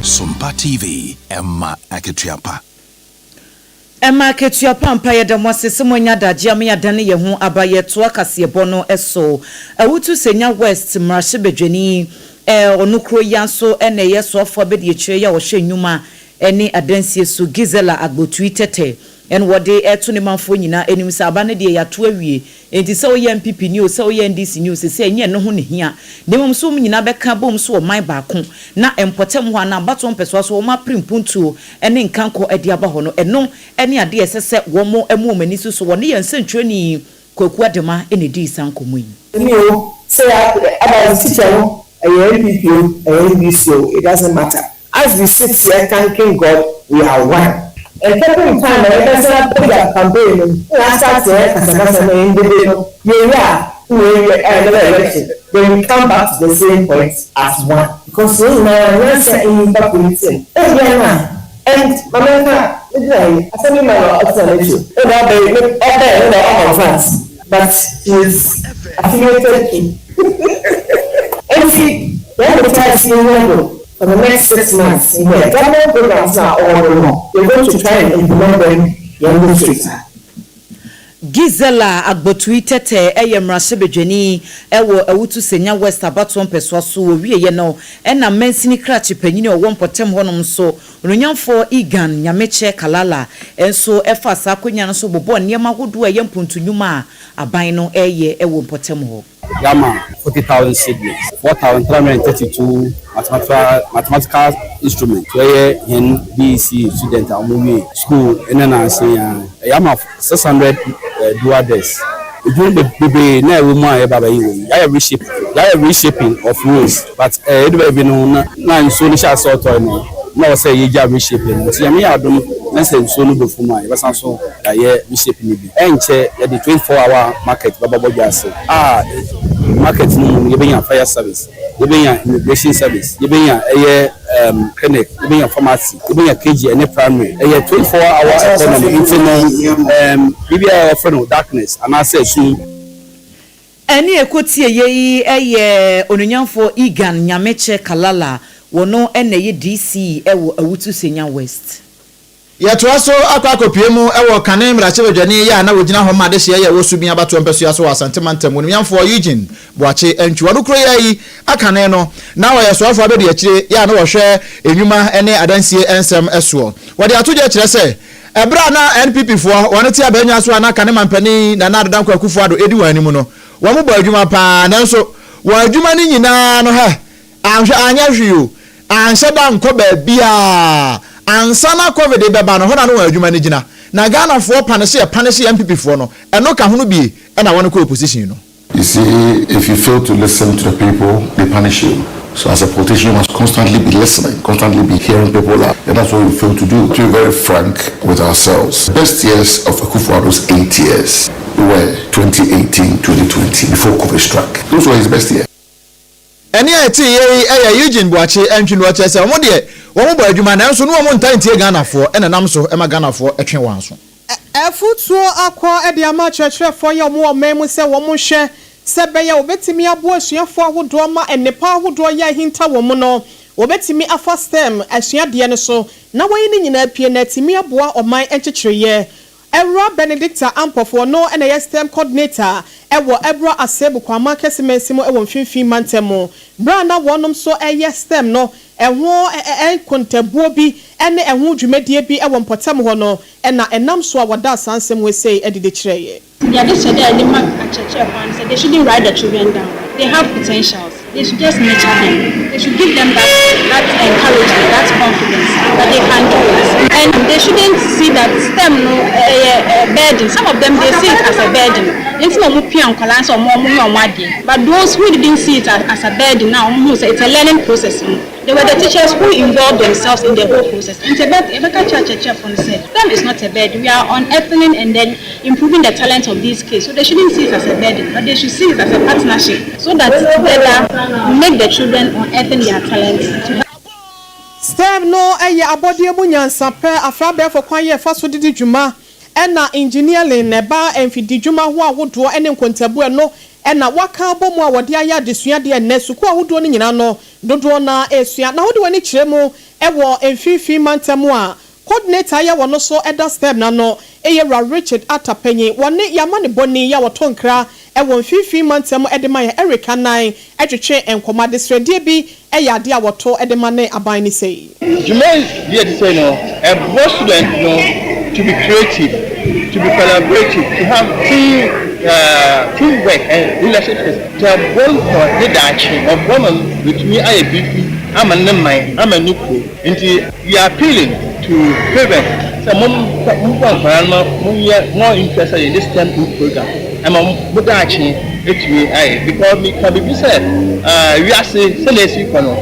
Sompa TV, ɛma akatua pa. Ɛma akatua pa ampa Yɛda mo ase sɛ moanya adagye ama yɛadane yɛn ho aba Yɛtoa kaseɛbɔ no so Awutu Senya West mmarahyɛbadwani eh, ɔno kuro yi ara nso na ɛyɛ soafoɔ abadiakyire yi a ɔhwɛ nnwuma ne adansie so Gizella Agbotui Tetteh na wɔde reto ne manfoɔ nyinaa anim sɛ aba no deɛ yɛato awie enti sɛ woyɛ NPP ni o sɛ woyɛ NDC ni o seesei ɛnyɛ ɛno ho na ɛhia na mmom sɛ wɔn nyinaa bɛka abom so ɔman baako na mpɔtam hɔ anaa abatoɔ mpɛsoa so wɔn apere mpuntuo ne nkankɔ de aba hɔ no, ɛno ne adeɛ a ɛsɛ sɛ wɔn mu wɔn ani so so. Wɔne yɛn nsɛntwerɛni Kwaku Adema na ɛdii saa nkɔmmɔ yi. Me o, sɛ aba as teacher no, ɛyɛ NPP o, ɛyɛ NDC o, it doesn't matter. As we sit here thanking God, we are one. Ɛkɔpem time a yɛbɛsan apagya campaign no na yɛastart yɛn kasakasa no, yɛn dede no, yɛwie a, na yɛawie another election, then we come back to the same point as one. Because yɛn nyinaa nyansa nni nipa kor ne tsir mu. Ebia na and ma menka me gyina he, asɛm yi ma na ɔtsena n'ekyir nna ɔbɛn me ɔbɛn no na ɔma mfats but she is affiliated to Ntsi hɛn botae si enyiwa do for the next 6 months nye dɛ government programs a ɔwɔ do no we are going to try and implement them hɛn district ha. Gizella Agbotui Tetteh yɛ mmarahyɛbadwani wɔ Awutu Senya West abatoɔ mpɛsoa so. Wɔwieɛ no na mansini krakye panyini a ɔwɔ mpɔtam hɔnom nso, Onuonyamfoɔ Egan Nyamekyɛ Kalala nso faa saa akwanya no so bobɔɔ nneɛma ahodoɔ a ɛyɛ mpontu nnwuma a aban no reyɛ wɔ mpɔtam hɔ. Yɛama 40,000 seedlings, 4,332 mathematical mathematical instrument wɔyɛ hɛn BECE student a wɔwie school ndɛ naansa yi ara. Yɛama 600 dual desks. Edwuma bebree na ɛwɔ mu a yɛba abɛyɛ wɔ mu. Yɛayɛ reshape yɛayɛ reshaping of roads but edu baabi no na na nsuo no hyɛ ase ɔtɔe no na ɔwɔ sɛ yɛgya reshaping no nti Nyame yɛ adom na sɛ nsuo no bɔ fam a yɛbɛsan so yɛayɛ reshaping no bi. Ɛnkyɛ yɛde 24 hour market bɛba bɔdwa ase a market no mu no yɛbɛnya fire service, yɛbɛnya immigration service, yɛbɛnya ɛyɛ um, clinic, yɛbɛnya pharmacy, yɛbɛnya KG ɛne primary. Ɛyɛ 24 hour economy nti no um, biribi a wɔfrɛ no darkness anaasɛ sum. Ɛnne a ɛkɔtieeɛ yi yɛ Onuonyamfoɔ Egan Nyamekyɛ Kalala, wɔno na ɛyɛ DC wɔ Awutu Senya West. Yɛtoa so akɔ akɔpue mu wɔ kane mmarahyɛbadwani yi a na ɔgyina hɔ ma adehyeɛ yi a ɛwɔ Subin abatoɔ mpɛsoa so wɔ Asante mantam mu, Onimnyamfoɔ Eugene Boakye Antwi. Ɔno kuro yi ara yi akane no, na ɔyɛ soafoɔ abadiakyire yi a na ɔhwɛ nnwuma ne adansie nsɛm soɔ. Wɔde ato dwa kyerɛ sɛ, ɛberɛ a na NPP foɔ wɔn te abannwa so a na kane mampanin Nana Addo Dankwa Akufo Addo di wɔn anim no, wɔn bɔ adwuma pa ara nanso wɔn adwuma no nyinaa no hɛ, Anhwɛ anyɛ hwee o, anhyɛ da ankɔ baabiaa ansa na covid rebɛba no, hɔ na na wɔn adwuma no gyina. Na Ghanafoɔ panehye yɛ panehye NPP foɔ no, ɛno ka ho no bie na wɔn kɔ opposition no. You see, if you fail to listen to the people, they punish you. So as a politician, you must constantly be listening, constantly be hearing people out. And that's what we fail to do. To be very frank with ourselves, the best years of Akufo-Addo's 8 years were 2018, 2020, before COVID struck. Those were his best years. Ɛnne a ɛteeɛ yi yɛ Eugene Boakye Antwi no ɔkyerɛ sɛ wɔn deɛ wɔn bɔ adwuma nanso ne wɔn ntaa ntie Ghanafoɔ ɛna ɛnam so ma Ghanafoɔ twe wɔn aso. Afotuo akɔ de ama akyerɛkyerɛfoɔ yɛ wɔn wɔ ɔman mu sɛ wɔn nhwɛ sɛ ɛbɛyɛ a wɔbɛtumi aboa asuafoɔ ahodoɔ ma nnepa ahodoɔ yɛ ahinta wɔn mu no, wɔbɛtumi afa STEM asuadeɛ no so na wɔayi ne nyinaa apue na atumi aboa ɔman nkyekyereeɛ. Awura Benedicta Ampofo, ɔno na ɛyɛ STEM Coordinator wɔ Abura Asebu Kwama Kɛse Mansin mu wɔ Mfinfin Mantam mu. Berɛ a na wɔnom nso reyɛ STEM no ho nkontabuo bi ne ɛho dwumadie bi wɔ mpɔtam hɔ no na ɛnam so a wɔdaa saa nsɛm wei sei adi de kyerɛeɛ. Nti adehyɛde a yɛde ma akyerɛkyerɛfo ara ne sɛ they shouldn't write the children down, they have potentials, they should just nurture them, they should give them that that encouragement, that confidence that they can do it and they shouldn't see that STEM no ɛyɛ burden, some of them they see it as a burden nti na wɔn pia nkwadaa no sɛ wɔn wɔn nyɛ wɔn adeɛ but those who didn't see it as as a burden na wɔn hu sɛ it's a learning process no. They were the teachers who involved themselves in the whole process. Nti yɛbɛka kyerɛ akyerɛkyerɛfo no sɛ STEM is not a burden, we are unearthing and then improving the talent of these kids so they shouldn't see it as a burden but they should see it as a partnership so that together we make the children unearthing their talent to help. STEM no yɛ abɔdeɛ mu nyansapɛ afra abɛɛfo kwan yɛ ɛfa so de di dwuma ɛna engineering na ɛba mfididwuma ho ahodoɔ ne nkontabu ɛno na wɔaka abɔ mu a wɔde ayɛ adesua deɛ nnɛ sukuu ahodoɔ no nyinaa no dodoɔ no ara resua na wode w'ani kyerɛ mu wɔ mfimfini mantam a coordinator yɛ wɔ no so da STEM no ano yɛ Wura Richard Arthur Panyin wɔne yɛn amanebɔni yi a wɔtɔ nkra wɔ mfimfini mantam de ma yɛn Eric Anan twetwe nkɔmmɔ adesrɛdeɛ bi yɛ adeɛ a wɔto de ma ne aban no sei. Dwumadie a ɛte sei no, ɛboa student no to be creative, to be collaborative, to have team uh, team work and leadership skills. Nti ɛboa no ma ne daakye, ɔboa ma watumi ayɛ biribi ama ne man, ama ne kuro. Nti we are appealing to parents sɛ momfa nkwadaa no ma monyɛ more interested in this STEM program ɛma mo daakye atumi ayɛ because meka biribi sɛ wiase sɛnea esi kɔ no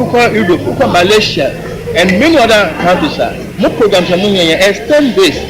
wokɔ Europe wokɔ Malaysia and many other countries a mo programs a mo yɛ yɛ ɛyɛ STEM based.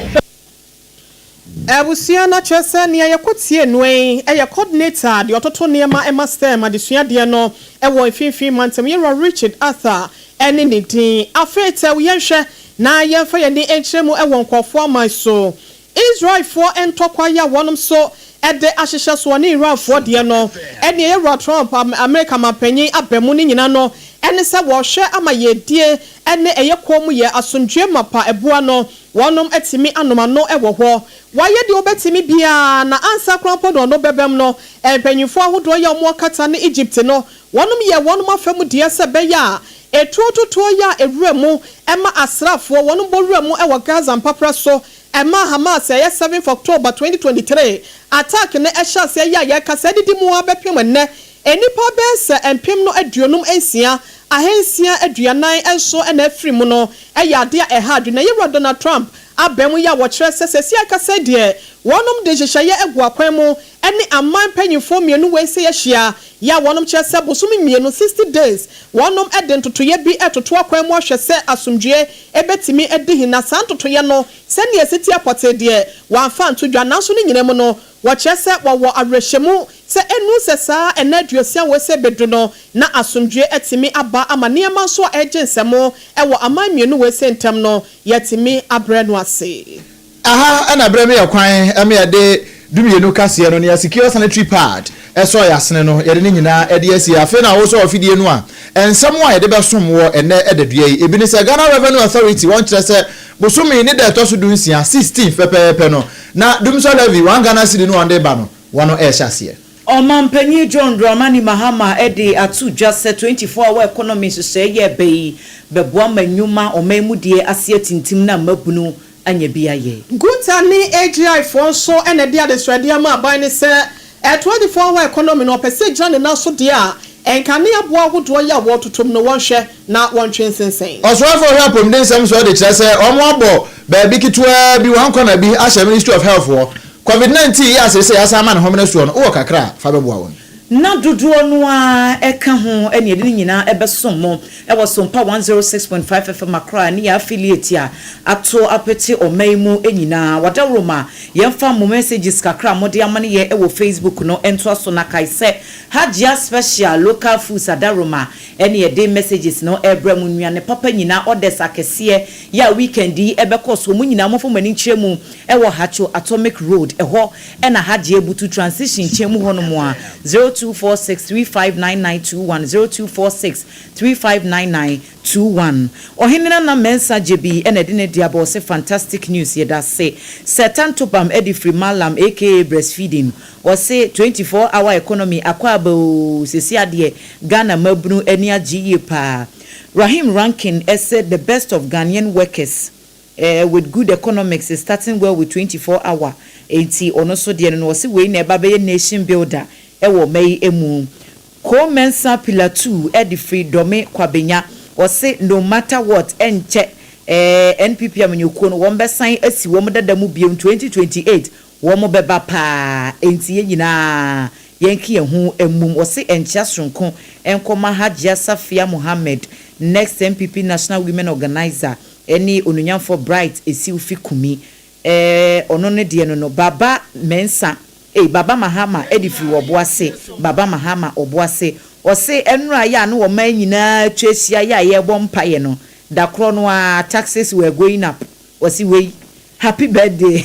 Abusua no akyerɛ sɛ nea yɛkɔ tie no yi yɛ coordinator deɛ ɔtoto nneɛma ma STEM adesua deɛ no wɔ mfinfin mantam Yɛwura Richard Arthur ne ne din. Afei tɛw yɛnhwɛ na yɛmfa yɛn ani nkyerɛ mu wɔ nkurɔfoɔ aman so. Israelfoɔ ntɔkwa yi a wɔnom nso de ahyehyɛ soɔ ne Iranfoɔ deɛ no, ɛneɛ yɛwura Trump, Amerika manpanyin aba mu no nyina no, ɛne sɛ wɔrehwɛ ama yɛdie ne ɛyɛ komm yɛ asomdwoeɛ mapa ɛboa no, wɔnom atumi anom ano wɔ hɔ. Wayɛ deɛ ɔbɛtumi biara na ansa koraa mpo na ɔno bɛbam no, mpanyinfoɔ ahodoɔ yi a wɔwɔ Qatar ne Egypt no, wɔnom yɛɛ wɔnom afa mu deɛ sɛ ɛbɛyɛ a etuo totoɔ yi a ɛwura mu ma asraafoɔ wɔnom bɔ wura mu wɔ Gaza mpaprɛ so Ɛmaa Hamas a ɛyɛ seventh October 2023 attack no hyɛ aseɛ yi a yɛrekasa adidi mu ara bɛpem nnɛ, nnipa bɛyɛ sɛ mpem no 56, 647 na afiri mu no yɛ adeɛ a ɛha adwene. Na Yɛwura Donald Trump aba mu yi a wɔkyerɛ sɛ seesei ankasa yi deɛ wɔnom de nhyehyɛeɛ agu akwan mu ne aman mpanyinfoɔ mmienu wei sɛ yɛahyia yi a wɔnom kyerɛ sɛ bosome mmienu, 60 days, wɔnom de ntotoeɛ bi retoto akwan mu ahwɛ sɛ asomdwoeɛ bɛtumi adi he na saa ntotoeɛ no sɛnea ɛsi teɛ pɔtee deɛ wɔamfa anto dwa nanso ne nyinaa mu no wɔkyerɛ sɛ wɔwɔ awerɛhyɛmu sɛ ɛnnuru sɛ saa nna aduosia wei sɛ bɛdu no na asomdwoeɛ atumi aba ama nneɛma nso a ɛregye nsam wɔ aman mmienu wei sɛ ntam no yɛatumi abrɛ no ase. Aha na berɛ no yɛ kwan ma yɛde dumienu kaseɛ no, nea secure sanitary pad sɔ yɛn asene no, yɛde ne nyinaa de asie. Afei na wosɔ afidie no a, nsɛm a yɛde bɛsom woɔ ɛnnɛ dadua yi, ebi ne sɛ Ghana Revenue Authority wɔn kyerɛ sɛ bosome yi ne da ɛtɔ so dunsia, sixteenth, pɛpɛɛpɛ no, na Dumsor Levy, one Ghana cedi no wɔn de reba no, wɔn rehyɛ aseɛ. Ɔmanpanyin John Dramani Mahama de ato dwa sɛ 24 hour economy nhyehyɛe yɛ ɛbɛ yi bɛboa ma nnwuma ɔman mu deɛ ase atintim na mmabunu anya bi ayɛ. Guta ne AGI foɔ nso na ɛde adesrɛdeɛ ama aban no sɛ 24 hour economy no ɔpɛ sɛ ɛgyina ne nan so deɛ a, nkanea boɔ ahodoɔ yi a wɔretotom no wɔnhwɛ na wɔntwe nsensɛn. Ɔsoafo a ɔhwɛ apɔmuden nsɛm so de kyerɛ sɛ wɔabɔ baabi ketewaa bi, one corner bi ahyɛ Ministry of Health hɔ. Covid 19 yi a seesei asan ama ne homene soɔ no, wowɔ kakra a, fa bɛboa wɔn. Ná dodoɔ no ara ka ho na yɛde ne nyinaa bɛsom mo wɔ Sompa 106.5 FM Accra ne yɛn affiliate a ato apete ɔman yi mu nyinaa. Wadaworoma, yɛmfa mo messages kakra a mode ama no yɛ wɔ Facebook no ntoa so na kae sɛ Hajia Special Local Foods Adaworoma ne yɛde messages no rebrɛ mo. Nnuane papa nyinaa, orders akɛseɛ yɛ a weekend yi ɛbɛkɔ so. Mo nyinaa momfa mo ani nkyerɛ mu wɔ Hacho Atomic Road, ɛhɔ na Hajia Abutu Transition nkyɛn mu hɔnom a, 0246 359921, 0246 359921. Ɔhene Nana Mensah Gyebi na ɛde ne de aba, ɔse fantastic news, yɛdase. Sir Tantobam de firi Mallam aka Breastfeeding, ɔse 24 hour economy akɔ aba oo, sesi adeɛ Ghana mmabunu ani agye yie paa. Rahim Rankin se the best of Ghanaian workers eh with good economics is starting well with 24 hour enti ɔno nso deɛ no no ɔse wei na ɛba bɛyɛ nation builder ɛwɔ ɔma yi mu. Ko Mensah Pilatu de firi Dome Kwabenya ɔse no matter what ɛnkyɛ eh NPP amanyɔkuo no wɔn bɛsan asi wɔn dada mu biom 2028 wɔn bɛba paa enti yɛn nyinaa yɛnke yɛn ho mmom ɔse ɛnkyea soronko nkɔma Hajia Safia Mohammed next NPP National Women Organiser Ɛne onunyamfoɔ Bright Esiwfi Kumi eh ɔno ne deɛ no no Baba Mensah ei Baba Mahama ɛde firi Ɔboase Baba Mahama Ɔboase Ɔse ɛnora yɛ a ne ɔman nyinaa atwa ahyia yɛ a yɛrebɔ mpaeɛ no da korɔ no ara taxes were going up Ɔse wei Happy birthday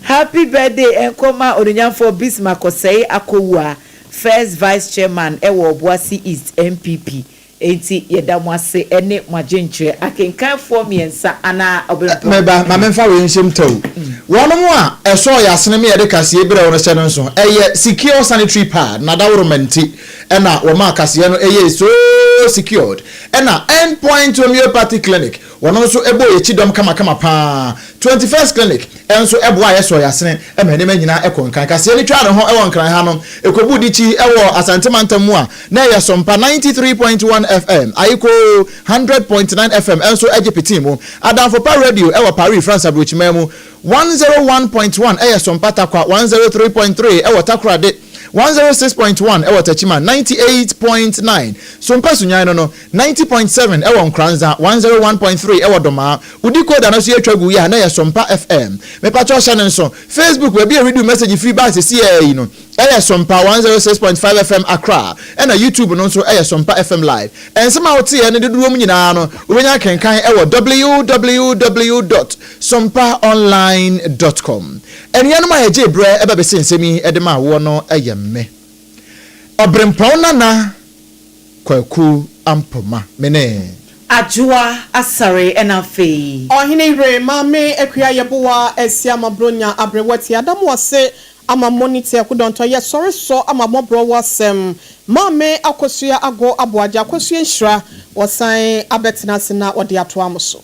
Happy birthday nkɔma onunyamfoɔ Bismarck Osei Akowua First Vice Chairman ɛwɔ Ɔboase East NPP Enti yɛda mo ase ne mo adwenkyerɛ. Akenkanfoɔ mmiɛnsa anaa ɔberempɔn. Me ba, ma memfa wei nhyɛ mu tɛw. Wɔnom a ɛsɔɔ yɛn asene me yɛde kaseɛ brɛ wo no hyɛ no nso, ɛyɛ secure sanitary pad na dawuroma nti ɛna wɔmaa kaseɛ no ɛyɛɛ so secured. Ɛna End Point Homeopathy Clinic, wɔno nso ɛbɔɔ yɛn kyidɔm kamakama paa. 21st Clinic nso boaa yɛ sɔɔ yɛn asene ma nneɛma nyinaa kɔɔ nkan. Kaseɛ no twaa ne ho wɔ Nkran ha no, ɛkɔbuu dikyi wɔ Asante mantam mu a na ɛyɛ Sompa 93.1 FM, Ayikoo 100.9 FM nso gye petee mu. Adamfo Pa Radio wɔ Paris, France aburokyiman mu, 101.1 yɛ Sompa Tarkwa, 103.3 wɔ Takoradi, 106.1 wɔ Techiman, 98.9 Sompa Sunyani no no, 90.7 wɔ Nkoranza, 101.3 wɔ Domaa. Wo decoder no so yɛ twa gu yi a na ɛyɛ Sompa FM. Mepakyɛw hyɛ no nso, Facebook baabi a redu message firi baa sesiaa yi no ɛyɛ Sompa 106.5 FM Accra ɛna YouTube no nso ɛyɛ Sompa FM Live. Nsɛm a woteeɛ no dodoɔ mu nyinaa no wobɛnya akenkan ɛwɔ www dot sompaonline dot com. Anuanom a yɛgyee berɛ ɛba bɛsee nsɛm yi de maa woɔ no ɛyɛ me, Ɔberempɔn Nana Kwaku Ampoma, me ne. Adwoa Asare ɛna afei. Ɔhene yere, Maame Akua Yeboah Asiamah Bronya Aberewa Ti Ada mo ase ama mo ne Tiaku Dɔntɔ yɛ sɔre sɔ ama mɔborɔ wo asɛm Maame Akosua Ago Aboagye Akosua Nhyira wɔsan abɛtena ase na wɔde atoa mo so.